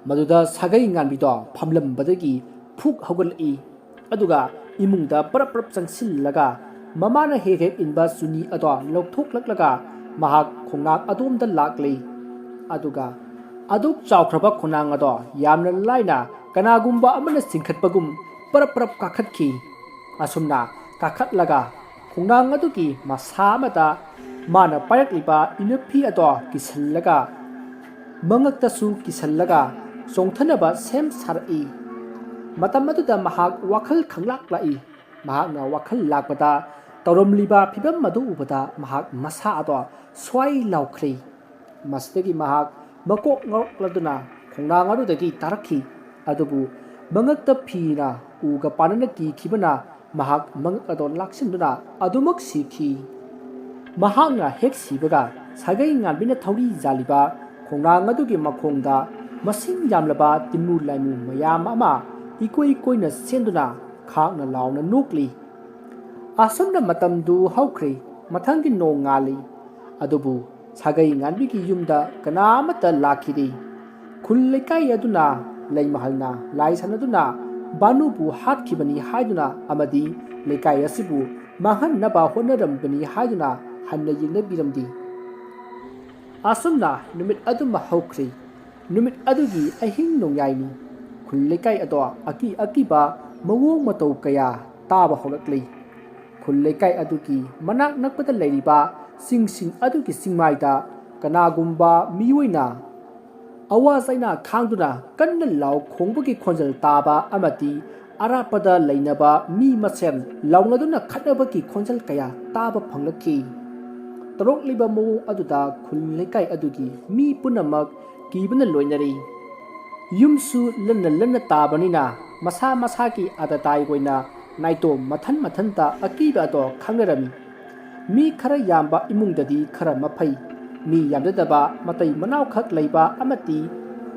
ꯃꯗꯨꯗ ꯁꯥꯒꯩ ꯉꯥꯟꯕꯤꯗꯣ ꯐꯝꯂꯝꯕꯗꯒꯤ ꯐꯨꯛ ꯍꯧꯒꯠꯂꯛꯏ, ꯑꯗꯨꯒ ꯏꯃꯨꯡꯗ ꯄꯔꯞ ꯄꯔꯞ ꯆꯪꯁꯤꯜꯂꯒ ꯃꯃꯥꯅ ꯍꯦꯛ ꯍꯦꯛ ꯏꯟꯕ ꯆꯨꯅꯤ ꯑꯗꯣ ꯂꯧꯊꯣꯛꯂꯛꯂꯒ ꯃꯍꯥꯛ ꯈꯣꯡꯅꯥꯡ ꯑꯗꯣꯝꯗ ꯂꯥꯛꯂꯤ꯫ ꯑꯗꯨꯒ ꯑꯗꯨꯛ ꯆꯥꯎꯈ꯭ꯔꯕ ꯈꯣꯡꯅꯥꯡ ꯑꯗꯣ ꯌꯥꯝꯅ ꯂꯥꯏꯅ ꯀꯅꯥꯒꯨꯝꯕ ꯑꯃꯅ ꯆꯤꯡꯈꯠꯄꯒꯨꯝ ꯄꯔꯞ ꯄꯔꯞ ꯀꯥꯈꯠꯈꯤ꯫ ꯑꯁꯨꯝꯅ ꯀꯥꯈꯠꯂꯒ ꯈꯣꯡꯅꯥꯡ ꯑꯗꯨꯒꯤ ꯃꯁꯥ ꯑꯃꯗ ꯃꯥꯅ ꯄꯥꯏꯔꯛꯂꯤꯕ ꯏꯅꯐꯤ ꯑꯗꯣ ꯀꯤꯁꯜꯂꯒ ꯃꯉꯛꯇꯁꯨ ꯀꯤꯁꯜꯂꯒ ꯆꯣꯡꯊꯅꯕ ꯁꯦꯝ ꯁꯥꯔꯛꯏ꯫ ꯃꯇꯝ ꯑꯗꯨꯗ ꯃꯍꯥꯛ ꯋꯥꯈꯜ ꯈꯪꯂꯥꯛ ꯂꯥꯛꯏ꯫ ꯃꯍꯥꯛꯅ ꯋꯥꯈꯜ ꯂꯥꯛꯄꯗ ꯇꯧꯔꯝꯂꯤꯕ ꯐꯤꯕꯝ ꯑꯗꯨ ꯎꯕꯗ ꯃꯍꯥꯛ ꯃꯁꯥ ꯑꯗꯣ ꯁ꯭ꯋꯥꯏ ꯂꯥꯎꯈ꯭ꯔꯦ꯫ ꯃꯁꯤꯗꯒꯤ ꯃꯍꯥꯛ ꯃꯀꯣꯛ ꯉꯥꯎꯔꯛꯂꯗꯨꯅ ꯈꯣꯡꯅꯥꯡ ꯑꯗꯨꯗꯒꯤ ꯇꯥꯔꯛꯈꯤ꯫ ꯑꯗꯨꯕꯨ ꯃꯉꯛꯇ ꯐꯤꯅ ꯎꯒ ꯄꯥꯟꯅꯅ ꯀꯤꯈꯤꯕꯅ ꯃꯍꯥꯛ ꯃꯉꯛ ꯑꯗꯣ ꯂꯥꯛꯁꯤꯟꯗꯨꯅ ꯑꯗꯨꯃꯛ ꯁꯤꯈꯤ꯫ ꯃꯍꯥꯛꯅ ꯍꯦꯛ ꯁꯤꯕꯒ ꯁꯥꯒꯩ ꯉꯥꯟꯕꯤꯅ ꯊꯧꯔꯤ ꯌꯥꯜꯂꯤꯕ ꯈꯣꯡꯅꯥꯡ ꯑꯗꯨꯒꯤ ꯃꯈꯣꯡꯗ ꯃꯁꯤꯡ ꯌꯥꯝꯂꯕ ꯇꯤꯟꯃꯨ ꯂꯥꯏꯃꯨ ꯃꯌꯥꯝ ꯑꯃ ꯏꯀꯣꯏ ꯀꯣꯏꯅ ꯆꯦꯟꯗꯨꯅ ꯈꯥꯛꯅ ꯂꯥꯎꯅ ꯅꯣꯛꯂꯤ꯫ ꯑꯁꯨꯝꯅ ꯃꯇꯝꯗꯨ ꯍꯧꯈ꯭ꯔꯦ꯫ ꯃꯊꯪꯒꯤ ꯅꯣꯡ ꯉꯥꯜꯂꯤ꯫ ꯑꯗꯨꯕꯨ ꯁꯥꯒꯩ ꯉꯥꯟꯕꯤꯒꯤ ꯌꯨꯝꯗ ꯀꯅꯥ ꯑꯃꯠꯇ ꯂꯥꯛꯈꯤꯗꯦ꯫ ꯈꯨꯜ ꯂꯩꯀꯥꯏ ꯑꯗꯨꯅ ꯂꯩꯃꯍꯜꯅ ꯂꯥꯏ ꯁꯥꯟꯅꯗꯨꯅ ꯚꯥꯅꯨꯕꯨ ꯍꯥꯠꯈꯤꯕꯅꯤ ꯍꯥꯏꯗꯨꯅ ꯑꯃꯗꯤ ꯂꯩꯀꯥꯏ ꯑꯁꯤꯕꯨ ꯃꯥꯡꯍꯟꯅꯕ ꯍꯣꯠꯅꯔꯝꯕꯅꯤ ꯍꯥꯏꯗꯨꯅ ꯍꯟꯅ ꯌꯦꯡꯅꯕꯤꯔꯝꯗꯦ꯫ ꯑꯁꯨꯝꯅ ꯅꯨꯃꯤꯠ ꯑꯗꯨꯃ ꯍꯧꯈ꯭ꯔꯦ꯫ ꯅꯨꯃꯤꯠ ꯑꯗꯨꯒꯤ ꯑꯍꯤꯡ ꯅꯣꯡꯌꯥꯏꯅꯤ꯫ ꯈꯨꯜ ꯂꯩꯀꯥꯏ ꯑꯗꯣ ꯑꯀꯤ ꯑꯀꯤꯕ ꯃꯑꯣꯡ ꯃꯇꯧ ꯀꯌꯥ ꯇꯥꯕ ꯍꯧꯔꯛꯂꯤ꯫ ꯈꯨꯜ ꯂꯩꯀꯥꯏ ꯑꯗꯨꯒꯤ ꯃꯅꯥꯛ ꯅꯛꯄꯗ ꯂꯩꯔꯤꯕ ꯆꯤꯡꯁꯤꯡ ꯑꯗꯨꯒꯤ ꯆꯤꯡꯃꯥꯏꯗ ꯀꯅꯥꯒꯨꯝꯕ ꯃꯤꯑꯣꯏꯅ ꯑꯋꯥ ꯆꯩꯅꯥ ꯈꯥꯡꯗꯨꯅ ꯀꯟꯅ ꯂꯥꯎ ꯈꯣꯡꯕꯒꯤ ꯈꯣꯟꯖꯦꯜ ꯇꯥꯕ ꯑꯃꯗꯤ ꯑꯔꯥꯞꯄꯗ ꯂꯩꯅꯕ ꯃꯤ ꯃꯁꯦꯟ ꯂꯥꯎꯅꯗꯨꯅ ꯈꯠꯅꯕꯒꯤ ꯈꯣꯟꯖꯦꯜ ꯀꯌꯥ ꯇꯥꯕ ꯐꯪꯂꯛꯈꯤ꯫ ꯇꯧꯔꯛꯂꯤꯕ ꯃꯑꯣꯡ ꯑꯗꯨꯗ ꯈꯨꯜ ꯂꯩꯀꯥꯏ ꯑꯗꯨꯒꯤ ꯃꯤ ꯄꯨꯝꯅꯃꯛ ꯀꯤꯕꯅ ꯂꯣꯏꯅꯔꯤ꯫ ꯌꯨꯝꯁꯨ ꯂꯟꯅ ꯂꯟꯅ ꯇꯥꯕꯅꯤꯅ ꯃꯁꯥ ꯃꯁꯥꯒꯤ ꯑꯇꯇꯥꯏ ꯑꯣꯏꯅ ꯅꯥꯏꯇꯣꯝ ꯃꯊꯟ ꯃꯊꯟꯇ ꯑꯀꯤꯕ ꯑꯗꯣ ꯈꯪꯅꯔꯝꯃꯤ꯫ ꯃꯤ ꯈꯔ ꯌꯥꯝꯕ ꯏꯃꯨꯡꯗꯗꯤ ꯈꯔ ꯃꯐꯩ꯫ ꯃꯤ ꯌꯥꯝꯖꯗꯕ ꯃꯇꯩ ꯃꯅꯥꯎꯈꯛ ꯂꯩꯕ ꯑꯃꯗꯤ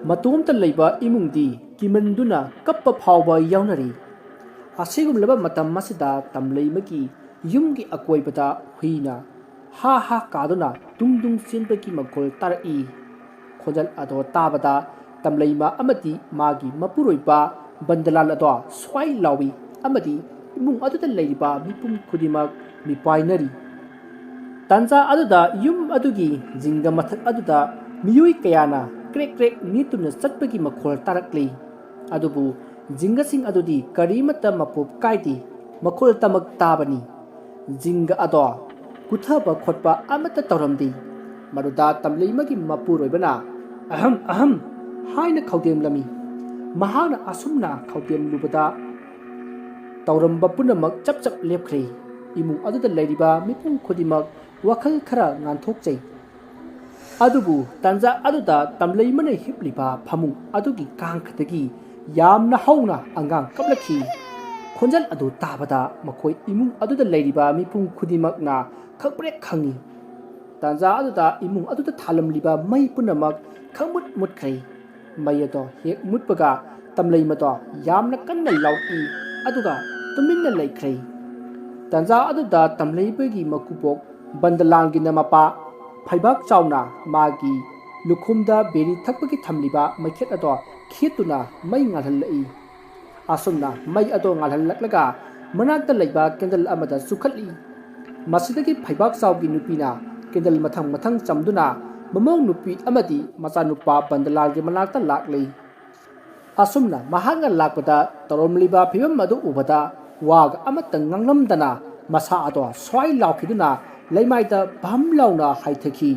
ꯃꯇꯣꯝꯇ ꯂꯩꯕ ꯏꯃꯨꯡꯗꯤ ꯀꯤꯃꯟꯗꯨꯅ ꯀꯞꯄ ꯐꯥꯎꯕ ꯌꯥꯎꯅꯔꯤ꯫ ꯑꯁꯤꯒꯨꯝꯂꯕ ꯃꯇꯝ ꯑꯁꯤꯗ ꯇꯝꯂꯩꯃꯒꯤ ꯌꯨꯝꯒꯤ ꯑꯀꯣꯏꯕꯗ ꯍꯨꯏꯅ ꯍꯥ ꯍꯥ ꯀꯥꯗꯨꯅ ꯇꯨꯡ ꯇꯨꯡ ꯆꯦꯟꯕꯒꯤ ꯃꯈꯣꯜ ꯇꯥꯔꯛꯏ꯫ ꯈꯣꯟꯖꯦꯜ ꯑꯗꯣ ꯇꯥꯕꯗ ꯇꯝꯂꯩꯃ ꯑꯃꯗꯤ ꯃꯥꯒꯤ ꯃꯄꯨꯔꯣꯏꯕ ꯕꯟꯗꯂꯥꯜ ꯑꯗꯣ ꯁ꯭ꯋꯥꯏ ꯂꯥꯎꯏ ꯑꯃꯗꯤ ꯏꯃꯨꯡ ꯑꯗꯨꯗ ꯂꯩꯔꯤꯕ ꯃꯤꯄꯨꯝ ꯈꯨꯗꯤꯡꯃꯛ ꯃꯤꯄꯥꯏꯅꯔꯤ꯫ ꯇꯥꯟꯖꯥ ꯑꯗꯨꯗ ꯌꯨꯝ ꯑꯗꯨꯒꯤ ꯖꯤꯡꯒ ꯃꯊꯛ ꯑꯗꯨꯗ ꯃꯤꯑꯣꯏ ꯀꯌꯥꯅ ꯀ꯭ꯔꯦꯛ ꯀ꯭ꯔꯦꯛ ꯅꯤꯛꯇꯨꯅ ꯆꯠꯄꯒꯤ ꯃꯈꯣꯜ ꯇꯥꯔꯛꯂꯤ꯫ ꯑꯗꯨꯕꯨ ꯖꯤꯡꯒꯁꯤꯡ ꯑꯗꯨꯗꯤ ꯀꯔꯤꯃꯠꯇ ꯃꯄꯣꯞ ꯀꯥꯏꯗꯦ, ꯃꯈꯣꯜ ꯇꯃꯛ ꯇꯥꯕꯅꯤ꯫ ꯖꯤꯡꯒ ꯑꯗꯣ ꯀꯨꯊꯕ ꯈꯣꯠꯄ ꯑꯃꯠꯇ ꯇꯧꯔꯝꯗꯦ꯫ ꯃꯗꯨꯗ ꯇꯝꯂꯩꯃꯒꯤ ꯃꯄꯨꯔꯣꯏꯕꯅ "ꯑꯍꯝ ꯑꯍꯝ" ꯍꯥꯏꯅ ꯈꯧꯗꯦꯝꯂꯝꯃꯤ꯫ ꯃꯍꯥꯛꯅ ꯑꯁꯨꯝꯅ ꯈꯧꯗꯦꯝꯂꯨꯕꯗ ꯇꯧꯔꯝꯕ ꯄꯨꯝꯅꯃꯛ ꯆꯞ ꯆꯞ ꯂꯦꯞꯈ꯭ꯔꯦ꯫ ꯏꯃꯨꯡ ꯑꯗꯨꯗ ꯂꯩꯔꯤꯕ ꯃꯤꯄꯨꯝ ꯈꯨꯗꯤꯡꯃꯛ ꯋꯥꯈꯜ ꯈꯔ ꯉꯥꯟꯊꯣꯛꯆꯩ꯫ ꯑꯗꯨꯕꯨ ꯇꯥꯟꯖꯥ ꯑꯗꯨꯗ ꯇꯝꯂꯩꯃꯅ ꯍꯤꯞꯂꯤꯕ ꯐꯃꯨꯡ ꯑꯗꯨꯒꯤ ꯀꯥꯡꯈꯗꯒꯤ ꯌꯥꯝꯅ ꯍꯧꯅ ꯑꯉꯥꯡ ꯀꯞꯂꯛꯈꯤ꯫ ꯈꯣꯟꯖꯦꯜ ꯑꯗꯨ ꯇꯥꯕꯗ ꯃꯈꯣꯏ ꯏꯃꯨꯡ ꯑꯗꯨꯗ ꯂꯩꯔꯤꯕ ꯃꯤꯄꯨꯝ ꯈꯨꯗꯤꯡꯃꯛꯅ ꯈꯪꯄ꯭ꯔꯦꯛ ꯈꯪꯉꯤ꯫ ꯇꯥꯟꯖꯥ ꯑꯗꯨꯗ ꯏꯃꯨꯡ ꯑꯗꯨꯗ ꯊꯥꯜꯂꯝꯂꯤꯕ ꯃꯩ ꯄꯨꯝꯅꯃꯛ ꯈꯪꯃꯨꯠ ꯃꯨꯠꯈ꯭ꯔꯦ꯫ ꯃꯩ ꯑꯗꯣ ꯍꯦꯛ ꯃꯨꯠꯄꯒ ꯇꯝꯂꯩꯃꯗꯣ ꯌꯥꯝꯅ ꯀꯟꯅ ꯂꯥꯎꯔꯛꯏ, ꯑꯗꯨꯒ ꯇꯨꯃꯤꯟꯅ ꯂꯩꯈ꯭ꯔꯦ꯫ ꯇꯟꯖꯥ ꯑꯗꯨꯗ ꯇꯝꯂꯩꯕꯒꯤ ꯃꯀꯨꯕꯣꯛ ꯕꯟꯗꯂꯥꯜꯒꯤꯅ ꯃꯄꯥ ꯐꯩꯕꯥꯛ ꯆꯥꯎꯅ ꯃꯥꯒꯤ ꯂꯨꯈꯨꯝꯗ ꯕꯦꯔꯤ ꯊꯛꯄꯒꯤ ꯊꯝꯂꯤꯕ ꯃꯩꯈꯦꯠ ꯑꯗꯣ ꯈꯦꯠꯇꯨꯅ ꯃꯩ ꯉꯥꯜꯍꯜꯂꯛꯏ꯫ ꯑꯁꯨꯝꯅ ꯃꯩ ꯑꯗꯣ ꯉꯥꯜꯍꯜꯂꯛꯂꯒ ꯃꯅꯥꯛꯇ ꯂꯩꯕ ꯀꯦꯟꯗꯜ ꯑꯃꯗ ꯆꯨꯈꯠꯂꯤ꯫ ꯃꯁꯤꯗꯒꯤ ꯐꯩꯕꯥꯛ ꯆꯥꯎꯒꯤ ꯅꯨꯄꯤꯅ ꯀꯦꯟꯗꯜ ꯃꯊꯪ ꯃꯊꯪ ꯆꯝꯗꯨꯅ ꯃꯃꯧ ꯅꯨꯄꯤ ꯑꯃꯗꯤ ꯃꯆꯥꯅꯨꯄꯥ ꯕꯟꯗꯂꯥꯜꯒꯤ ꯃꯅꯥꯛꯇ ꯂꯥꯛꯂꯤ꯫ ꯑꯁꯨꯝꯅ ꯃꯍꯥꯛꯅ ꯂꯥꯛꯄꯗ ꯇꯧꯔꯝꯂꯤꯕ ꯐꯤꯕꯝ ꯑꯗꯨ ꯎꯕꯗ ꯋꯥꯒ ꯑꯃꯠꯇ ꯉꯥꯡꯂꯝꯗꯅ ꯃꯁꯥ ꯑꯗꯣ ꯁ꯭ꯋꯥꯏ ꯂꯥꯎꯈꯤꯗꯨꯅ ꯂꯩꯃꯥꯏꯗ ꯚꯝ ꯂꯥꯎꯅ ꯍꯥꯏꯊꯈꯤ꯫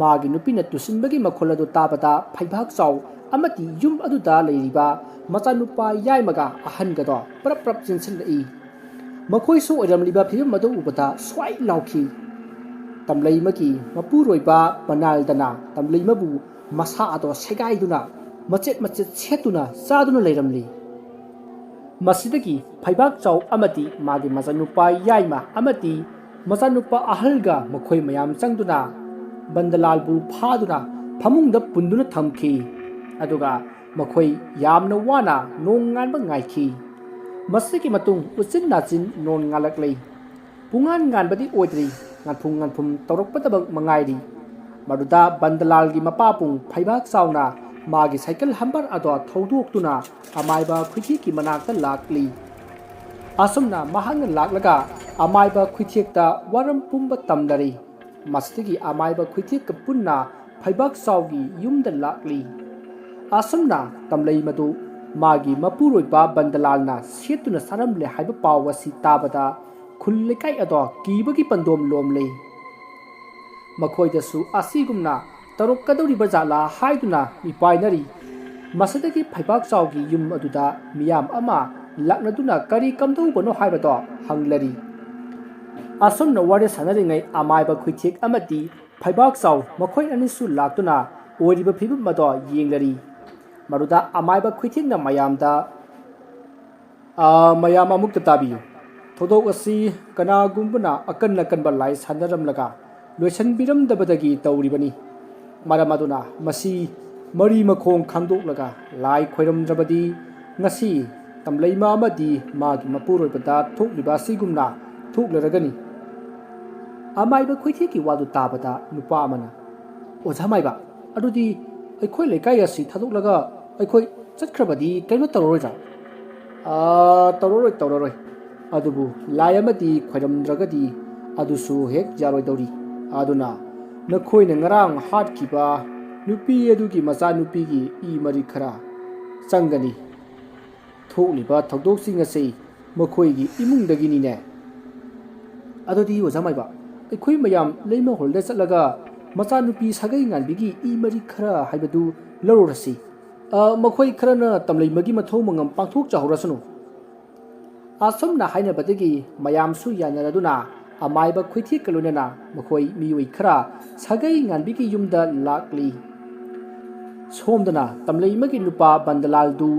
ꯃꯥꯒꯤ ꯅꯨꯄꯤꯅ ꯇꯨꯁꯤꯟꯕꯒꯤ ꯃꯈꯣꯜ ꯑꯗꯨ ꯇꯥꯕꯗ ꯐꯩꯕꯥꯛ ꯆꯥꯎ ꯑꯃꯗꯤ ꯌꯨꯝ ꯑꯗꯨꯗ ꯂꯩꯔꯤꯕ ꯃꯆꯥꯅꯨꯄꯥ ꯌꯥꯏꯃꯒ ꯑꯍꯟꯒꯗꯣ ꯄ꯭ꯔꯞ ꯄ꯭ꯔꯞ ꯆꯦꯟꯁꯤꯜꯂꯛꯏ꯫ ꯃꯈꯣꯏꯁꯨ ꯑꯣꯏꯔꯝꯂꯤꯕ ꯐꯤꯕꯝ ꯑꯗꯨ ꯎꯕꯗ ꯁ꯭ꯋꯥꯏ ꯂꯥꯎꯈꯤ꯫ ꯇꯝꯂꯩꯃꯒꯤ ꯃꯄꯨꯔꯣꯏꯕ ꯕꯟꯗꯂꯥꯜꯅ ꯇꯝꯂꯩꯃꯕꯨ ꯃꯁꯥ ꯑꯗꯣ ꯁꯦꯒꯥꯏꯗꯨꯅ ꯃꯆꯦꯠ ꯃꯆꯦꯠ ꯁꯦꯠꯇꯨꯅ ꯆꯥꯗꯨꯅ ꯂꯩꯔꯝꯂꯤ꯫ ꯃꯁꯤꯗꯒꯤ ꯐꯩꯕꯥꯛ ꯆꯥꯎ ꯑꯃꯗꯤ ꯃꯥꯒꯤ ꯃꯆꯥꯅꯨꯄꯥ ꯌꯥꯏꯃ ꯑꯃꯗꯤ ꯃꯆꯥꯅꯨꯄꯥ ꯑꯍꯜꯒ ꯃꯈꯣꯏ ꯃꯌꯥꯝ ꯆꯪꯗꯨꯅ ꯕꯟꯗꯂꯥꯜꯕꯨ ꯐꯥꯗꯨꯅ ꯐꯃꯨꯡꯗ ꯄꯨꯟꯗꯨꯅ ꯊꯝꯈꯤ꯫ ꯑꯗꯨꯒ ꯃꯈꯣꯏ ꯌꯥꯝꯅ ꯋꯥꯅ ꯅꯣꯡ ꯉꯥꯟꯕ ꯉꯥꯏꯈꯤ꯫ ꯃꯁꯤꯒꯤ ꯃꯇꯨꯡ ꯎꯆꯤꯟ ꯅꯥꯆꯤꯟ ꯅꯣꯡ ꯉꯥꯜꯂꯛꯂꯦ꯫ ꯄꯨꯡꯉꯥꯟ ꯉꯥꯟꯕꯗꯤ ꯑꯣꯏꯗ꯭ꯔꯤ, ꯉꯥꯟꯐꯨꯝ ꯉꯥꯟꯐꯨꯝ ꯇꯧꯔꯛꯄꯗꯃꯛ ꯃꯉꯥꯏꯔꯤ꯫ ꯃꯗꯨꯗ ꯕꯟꯗꯂꯥꯜꯒꯤ ꯃꯄꯥꯕꯨꯡ ꯐꯩꯕꯥꯛ ꯆꯥꯎꯅ ꯃꯥꯒꯤ ꯁꯥꯏꯀꯜ ꯍꯝꯕꯔ ꯑꯗꯣ ꯊꯧꯗꯣꯛꯇꯨꯅ ꯑꯃꯥꯏꯕ ꯈꯨꯏꯊꯦꯛꯀꯤ ꯃꯅꯥꯛꯇ ꯂꯥꯛꯂꯤ꯫ ꯑꯁꯨꯝꯅ ꯃꯍꯥꯛꯅ ꯂꯥꯛꯂꯒ ꯑꯃꯥꯏꯕ ꯈꯨꯏꯊꯦꯛꯇ ꯋꯥꯔꯝ ꯄꯨꯝꯕ ꯇꯝꯂꯔꯤ꯫ ꯃꯁꯤꯗꯒꯤ ꯑꯃꯥꯏꯕ ꯈꯨꯏꯊꯦꯛꯀ ꯄꯨꯟꯅ ꯐꯩꯕꯥꯛ ꯆꯥꯎꯒꯤ ꯌꯨꯝꯗ ꯂꯥꯛꯂꯤ꯫ ꯑꯁꯨꯝꯅ ꯇꯝꯂꯩꯃꯗꯨ ꯃꯥꯒꯤ ꯃꯄꯨꯔꯣꯏꯕ ꯕꯟꯗꯂꯥꯜꯅ ꯁꯦꯠꯇꯨꯅ ꯆꯥꯔꯝꯂꯦ ꯍꯥꯏꯕ ꯄꯥꯎ ꯑꯁꯤ ꯇꯥꯕꯗ ꯈꯨꯜ ꯂꯩꯀꯥꯏ ꯑꯗꯣ ꯀꯤꯕꯒꯤ ꯄꯟꯗꯣꯝ ꯂꯣꯝꯂꯦ꯫ ꯃꯈꯣꯏꯗꯁꯨ ꯑꯁꯤꯒꯨꯝꯅ ꯇꯧꯔꯛꯀꯗꯧꯔꯤꯕ ꯖꯥꯠꯂꯥ ꯍꯥꯏꯗꯨꯅ ꯃꯤꯄꯥꯏꯅꯔꯤ꯫ ꯃꯁꯤꯗꯒꯤ ꯐꯩꯕꯥꯛ ꯆꯥꯎꯒꯤ ꯌꯨꯝ ꯑꯗꯨꯗ ꯃꯤꯌꯥꯝ ꯑꯃ ꯂꯥꯛꯅꯗꯨꯅ ꯀꯔꯤ ꯀꯝꯗꯧꯕꯅꯣ ꯍꯥꯏꯕꯗꯣ ꯍꯪꯂꯔꯤ꯫ ꯑꯁꯨꯝꯅ ꯋꯥꯔꯤ ꯁꯥꯟꯅꯔꯤꯉꯩ ꯑꯃꯥꯏꯕ ꯈꯨꯏꯊꯦꯛ ꯑꯃꯗꯤ ꯐꯩꯕꯥꯛ ꯆꯥꯎ ꯃꯈꯣꯏ ꯑꯅꯤꯁꯨ ꯂꯥꯛꯇꯨꯅ ꯑꯣꯏꯔꯤꯕ ꯐꯤꯕꯝ ꯑꯗꯣ ꯌꯦꯡꯂꯔꯤ꯫ ꯃꯗꯨꯗ ꯑꯃꯥꯏꯕ ꯈꯨꯏꯊꯦꯛꯅ ꯃꯌꯥꯝꯗ, "ꯑꯥ, ꯃꯌꯥꯝ ꯑꯃꯨꯛꯇ ꯇꯥꯕꯤꯌꯨ꯫ ꯊꯧꯗꯣꯛ ꯑꯁꯤ ꯀꯅꯥꯒꯨꯝꯕꯅ ꯑꯀꯟ ꯑꯀꯟꯕ ꯂꯥꯏ ꯁꯥꯟꯅꯔꯝꯂꯒ ꯂꯣꯏꯁꯤꯟꯕꯤꯔꯝꯗꯕꯗꯒꯤ ꯇꯧꯔꯤꯕꯅꯤ꯫ ꯃꯔꯝ ꯑꯗꯨꯅ ꯃꯁꯤ ꯃꯔꯤ ꯃꯈꯣꯡ ꯈꯥꯡꯗꯣꯛꯂꯒ ꯂꯥꯏ ꯈꯣꯏꯔꯝꯗ꯭ꯔꯕꯗꯤ ꯉꯁꯤ ꯇꯝꯂꯩꯃ ꯑꯃꯗꯤ ꯃꯥꯒꯤ ꯃꯄꯨꯔꯣꯏꯕꯗ ꯊꯣꯛꯂꯤꯕ ꯑꯁꯤꯒꯨꯝꯅ ꯊꯣꯛꯂꯔꯒꯅꯤ꯫ ꯑꯃꯥꯏꯕ ꯈꯣꯏꯊꯦꯛꯀꯤ ꯋꯥꯗꯨ ꯇꯥꯕꯗ ꯅꯨꯄꯥ ꯑꯃꯅ, "ꯑꯣꯖꯥ ꯃꯥꯏꯕ, ꯑꯗꯨꯗꯤ ꯑꯩꯈꯣꯏ ꯂꯩꯀꯥꯏ ꯑꯁꯤ ꯊꯥꯗꯣꯛꯂꯒ ꯑꯩꯈꯣꯏ ꯆꯠꯈ꯭ꯔꯕꯗꯤ ꯀꯩꯅꯣ ꯇꯧꯔꯔꯣꯏꯗ꯭ꯔꯥ?" "ꯑꯥ, ꯇꯧꯔꯔꯣꯏ, ꯇꯧꯔꯔꯣꯏ꯫ ꯑꯗꯨꯕꯨ ꯂꯥꯏ ꯑꯃꯗꯤ ꯈꯣꯏꯔꯝꯗ꯭ꯔꯒꯗꯤ ꯑꯗꯨꯁꯨ ꯍꯦꯛ ꯌꯥꯔꯣꯏꯗꯧꯔꯤ꯫ ꯑꯗꯨꯅ ꯅꯈꯣꯏꯅ ꯉꯔꯥꯡ ꯍꯥꯠꯈꯤꯕ ꯅꯨꯄꯤ ꯑꯗꯨꯒꯤ ꯃꯆꯥꯅꯨꯄꯤꯒꯤ ꯏ ꯃꯔꯤꯛ ꯈꯔ ꯆꯪꯒꯅꯤ꯫ ꯊꯣꯛꯂꯤꯕ ꯊꯧꯗꯣꯛꯁꯤꯡ ꯑꯁꯤ ꯃꯈꯣꯏꯒꯤ ꯏꯃꯨꯡꯗꯒꯤꯅꯤꯅꯦ꯫ ꯑꯗꯨꯗꯤ ꯑꯣꯖꯥ ꯃꯥꯏꯕ, ꯑꯩꯈꯣꯏ ꯃꯌꯥꯝ ꯂꯩꯃ ꯍꯣꯜꯗ ꯆꯠꯂꯒ ꯃꯆꯥꯅꯨꯄꯤ ꯁꯥꯒꯩ ꯉꯥꯟꯕꯤꯒꯤ ꯏ ꯃꯔꯤꯛ ꯈꯔ ꯍꯥꯏꯕꯗꯨ ꯂꯧꯔꯨꯔꯁꯤ꯫ ꯑ, ꯃꯈꯣꯏ ꯈꯔꯅ ꯇꯝꯂꯩꯃꯒꯤ ꯃꯊꯧ ꯃꯉꯝ ꯄꯥꯡꯊꯣꯛꯆꯍꯧꯔꯁꯅꯨ꯫" ꯑꯁꯨꯝꯅ ꯍꯥꯏꯅꯕꯗꯒꯤ ꯃꯌꯥꯝꯁꯨ ꯌꯥꯅꯔꯗꯨꯅ ꯑꯃꯥꯏꯕ ꯈꯣꯏꯊꯦꯛꯀ ꯂꯣꯏꯅꯅ ꯃꯈꯣꯏ ꯃꯤꯑꯣꯏ ꯈꯔ ꯁꯥꯒꯩ ꯉꯥꯟꯕꯤꯒꯤ ꯌꯨꯝꯗ ꯂꯥꯛꯂꯤ꯫ ꯁꯣꯝꯗꯅ ꯇꯝꯂꯩꯃꯒꯤ ꯅꯨꯄꯥ ꯕꯟꯗꯂꯥꯜꯗꯨ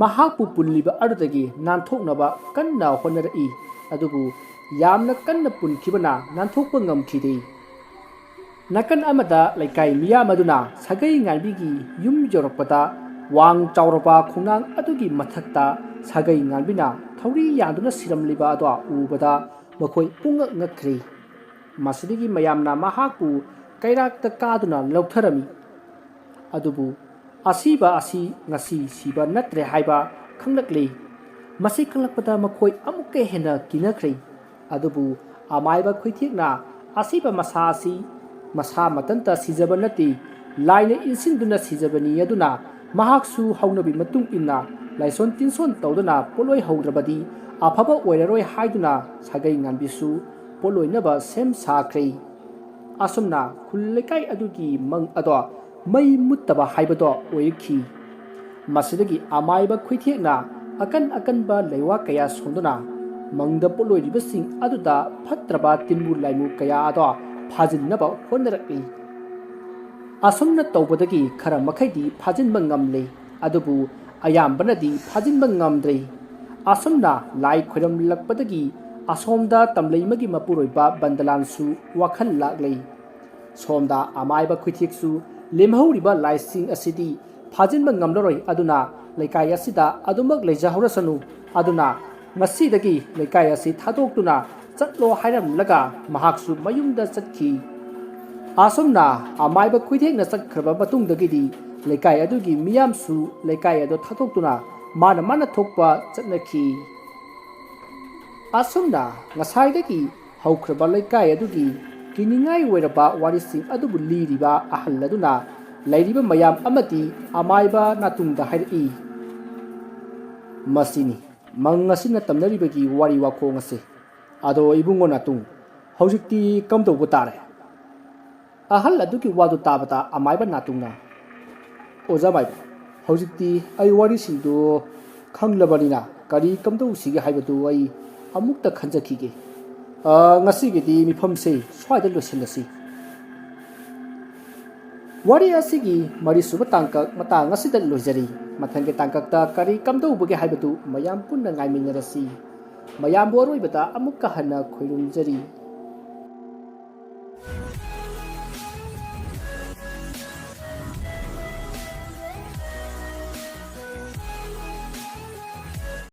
ꯃꯍꯥꯛꯄꯨ ꯄꯨꯜꯂꯤꯕ ꯑꯗꯨꯗꯒꯤ ꯅꯥꯟꯊꯣꯛꯅꯕ ꯀꯟꯅ ꯍꯣꯠꯅꯔꯛꯏ꯫ ꯑꯗꯨꯕꯨ ꯌꯥꯝꯅ ꯀꯟꯅ ꯄꯨꯟꯈꯤꯕꯅ ꯅꯥꯟꯊꯣꯛꯄ ꯉꯝꯈꯤꯗꯦ꯫ ꯅꯥꯀꯟ ꯑꯃꯗ ꯂꯩꯀꯥꯏ ꯃꯤꯌꯥꯝ ꯑꯗꯨꯅ ꯁꯥꯒꯩ ꯉꯥꯟꯕꯤꯒꯤ ꯌꯨꯝ ꯌꯧꯔꯛꯄꯗ, ꯋꯥꯡ ꯆꯥꯎꯔꯕ ꯈꯣꯡꯅꯥꯡ ꯑꯗꯨꯒꯤ ꯃꯊꯛꯇ ꯁꯥꯒꯩ ꯉꯥꯟꯕꯤꯅ ꯊꯧꯔꯤ ꯌꯥꯟꯗꯨꯅ ꯁꯤꯔꯝꯂꯤꯕ ꯑꯗꯣ ꯎꯕꯗ ꯃꯈꯣꯏ ꯄꯨꯡꯉꯛ ꯉꯛꯈ꯭ꯔꯦ꯫ ꯃꯁꯤꯗꯒꯤ ꯃꯌꯥꯝꯅ ꯃꯍꯥꯛꯄꯨ ꯀꯩꯔꯥꯛꯇ ꯀꯥꯗꯨꯅ ꯂꯧꯊꯔꯝꯃꯤ꯫ ꯑꯗꯨꯕꯨ ꯑꯁꯤꯕ ꯑꯁꯤ ꯉꯁꯤ ꯁꯤꯕ ꯅꯠꯇ꯭ꯔꯦ ꯍꯥꯏꯕ ꯈꯪꯂꯛꯂꯦ꯫ ꯃꯁꯤ ꯈꯪꯂꯛꯄꯗ ꯃꯈꯣꯏ ꯑꯃꯨꯛꯀ ꯍꯦꯟꯅ ꯀꯤꯅꯈ꯭ꯔꯦ꯫ ꯑꯗꯨꯕꯨ ꯑꯃꯥꯏꯕ ꯈꯣꯏꯊꯦꯛꯅ ꯑꯁꯤꯕ ꯃꯁꯥ ꯑꯁꯤ ꯃꯁꯥ ꯃꯊꯟꯇ ꯁꯤꯖꯕ ꯅꯠꯇꯦ, ꯂꯥꯏꯅ ꯏꯟꯁꯤꯟꯗꯨꯅ ꯁꯤꯖꯕꯅꯤ꯫ ꯑꯗꯨꯅ ꯃꯍꯥꯛꯁꯨ ꯍꯧꯅꯕꯤ ꯃꯇꯨꯡ ꯏꯟꯅ ꯂꯥꯏꯁꯣꯟ ꯇꯤꯟꯁꯣꯟ ꯇꯧꯗꯨꯅ ꯄꯣꯠꯂꯣꯏ ꯍꯧꯗ꯭ꯔꯕꯗꯤ ꯑꯐꯕ ꯑꯣꯏꯔꯔꯣꯏ ꯍꯥꯏꯗꯨꯅ ꯁꯥꯒꯩ ꯉꯥꯟꯕꯤꯁꯨ ꯄꯣꯠꯂꯣꯏꯅꯕ ꯁꯦꯝ ꯁꯥꯈ꯭ꯔꯦ꯫ ꯑꯁꯨꯝꯅ ꯈꯨꯜ ꯂꯩꯀꯥꯏ ꯑꯗꯨꯒꯤ ꯃꯪ ꯑꯗꯣ ꯃꯩ ꯃꯨꯠꯇꯕ ꯍꯥꯏꯕꯗꯣ ꯑꯣꯏꯔꯛꯈꯤ꯫ ꯃꯁꯤꯗꯒꯤ ꯑꯃꯥꯏꯕ ꯈꯨꯏꯊꯦꯛꯅ ꯑꯀꯟ ꯑꯀꯟꯕ ꯂꯩꯋꯥ ꯀꯌꯥ ꯁꯣꯟꯗꯨꯅ ꯃꯪꯗ ꯄꯣꯠꯂꯣꯏꯔꯤꯕꯁꯤꯡ ꯑꯗꯨꯗ ꯐꯠꯇ꯭ꯔꯕ ꯇꯤꯟꯕꯨ ꯂꯥꯏꯃꯨ ꯀꯌꯥ ꯑꯗꯣ ꯐꯥꯖꯤꯟꯅꯕ ꯍꯣꯠꯅꯔꯛꯂꯤ꯫ ꯑꯁꯨꯝꯅ ꯇꯧꯕꯗꯒꯤ ꯈꯔ ꯃꯈꯩꯗꯤ ꯐꯥꯖꯤꯟꯕ ꯉꯝꯂꯦ, ꯑꯗꯨꯕꯨ ꯑꯌꯥꯝꯕꯅꯗꯤ ꯐꯥꯖꯤꯟꯕ ꯉꯝꯗ꯭ꯔꯦ꯫ ꯑꯁꯨꯝꯅ ꯂꯥꯏ ꯈꯣꯏꯔꯝꯂꯛꯄꯗꯒꯤ ꯑꯁꯣꯝꯗ ꯇꯝꯂꯩꯃꯒꯤ ꯃꯄꯨꯔꯣꯏꯕ ꯕꯟꯗꯂꯥꯟꯁꯨ ꯋꯥꯈꯜ ꯂꯥꯛꯂꯦ꯫ ꯁꯣꯝꯗ ꯑꯃꯥꯏꯕ ꯈꯨꯏꯊꯦꯛꯁꯨ ꯂꯦꯝꯍꯧꯔꯤꯕ ꯂꯥꯏꯁꯤꯡ ꯑꯁꯤꯗꯤ ꯐꯥꯖꯤꯟꯕ ꯉꯝꯂꯔꯣꯏ, ꯑꯗꯨꯅ ꯂꯩꯀꯥꯏ ꯑꯁꯤꯗ ꯑꯗꯨꯃꯛ ꯂꯩꯖꯍꯧꯔꯁꯅꯨ, ꯑꯗꯨꯅ ꯉꯁꯤꯗꯒꯤ ꯂꯩꯀꯥꯏ ꯑꯁꯤ ꯊꯥꯗꯣꯛꯇꯨꯅ ꯆꯠꯂꯣ ꯍꯥꯏꯔꯝꯂꯒ ꯃꯍꯥꯛꯁꯨ ꯃꯌꯨꯝꯗ ꯆꯠꯈꯤ꯫ ꯑꯁꯨꯝꯅ ꯑꯃꯥꯏꯕ ꯈꯨꯏꯊꯦꯛꯅ ꯆꯠꯈ꯭ꯔꯕ ꯃꯇꯨꯡꯗꯒꯤꯗꯤ ꯂꯩꯀꯥꯏ ꯑꯗꯨꯒꯤ ꯃꯤꯌꯥꯝꯁꯨ ꯂꯩꯀꯥꯏ ꯑꯗꯨ ꯊꯥꯗꯣꯛꯇꯨꯅ ꯃꯥꯅ ꯃꯥꯅ ꯊꯣꯛꯄ ꯆꯠꯅꯈꯤ꯫ ꯑꯁꯨꯝꯅ ꯉꯁꯥꯏꯗꯒꯤ ꯍꯧꯈ꯭ꯔꯕ ꯂꯩꯀꯥꯏ ꯑꯗꯨꯒꯤ ꯀꯤꯅꯤꯡꯉꯥꯏ ꯑꯣꯏꯔꯕ ꯋꯥꯔꯤꯁꯤꯡ ꯑꯗꯨꯕꯨ ꯂꯤꯔꯤꯕ ꯑꯍꯜ ꯑꯗꯨꯅ ꯂꯩꯔꯤꯕ ꯃꯌꯥꯝ ꯑꯃꯗꯤ ꯑꯃꯥꯏꯕ ꯅꯥꯇꯨꯡꯗ ꯍꯥꯏꯔꯛꯏ, "ꯃꯁꯤꯅꯤ ꯃꯪ ꯑꯁꯤꯅ ꯇꯝꯅꯔꯤꯕꯒꯤ ꯋꯥꯔꯤ ꯋꯥꯈꯣꯡ ꯑꯁꯤ꯫ ꯑꯗꯣ ꯏꯕꯨꯡꯉꯣ ꯅꯥꯇꯨꯡ, ꯍꯧꯖꯤꯛꯇꯤ ꯀꯝꯗꯧꯕ ꯇꯥꯔꯦ?" ꯑꯍꯜ ꯑꯗꯨꯒꯤ ꯋꯥꯗꯨ ꯇꯥꯕꯗ ꯑꯃꯥꯏꯕ ꯅꯥꯇꯨꯡꯅ, "ꯑꯣꯖꯥ ꯃꯥꯏꯕ, ꯍꯧꯖꯤꯛꯇꯤ ꯑꯩ ꯋꯥꯔꯤꯁꯤꯡꯗꯨ ꯈꯪꯂꯕꯅꯤꯅ ꯀꯔꯤ ꯀꯝꯗꯧꯁꯤꯒꯦ ꯍꯥꯏꯕꯗꯨ ꯑꯩ ꯑꯃꯨꯛꯇ ꯈꯟꯖꯈꯤꯒꯦ꯫ ꯑ, ꯉꯁꯤꯒꯤꯗꯤ ꯃꯤꯐꯝꯁꯦ ꯁ꯭ꯋꯥꯏꯗ ꯂꯣꯏꯁꯤꯜꯂꯁꯤ꯫ ꯋꯥꯔꯤ ꯑꯁꯤꯒꯤ ꯃꯔꯤꯁꯨꯕ ꯇꯥꯡꯀꯛ ꯃꯇꯥꯡ ꯑꯁꯤꯗ ꯂꯣꯏꯖꯔꯤ꯫ ꯃꯊꯪꯒꯤ ꯇꯥꯡꯀꯛꯇ ꯀꯔꯤ ꯀꯝꯗꯧꯕꯒꯦ ꯍꯥꯏꯕꯗꯨ ꯃꯌꯥꯝ ꯄꯨꯟꯅ ꯉꯥꯏꯃꯤꯟꯅꯔꯁꯤ꯫ ꯃꯌꯥꯝꯕꯨ ꯑꯔꯣꯏꯕꯗ ꯑꯃꯨꯛꯀ ꯍꯟꯅ ꯈꯣꯏꯔꯨꯝꯖꯔꯤ꯫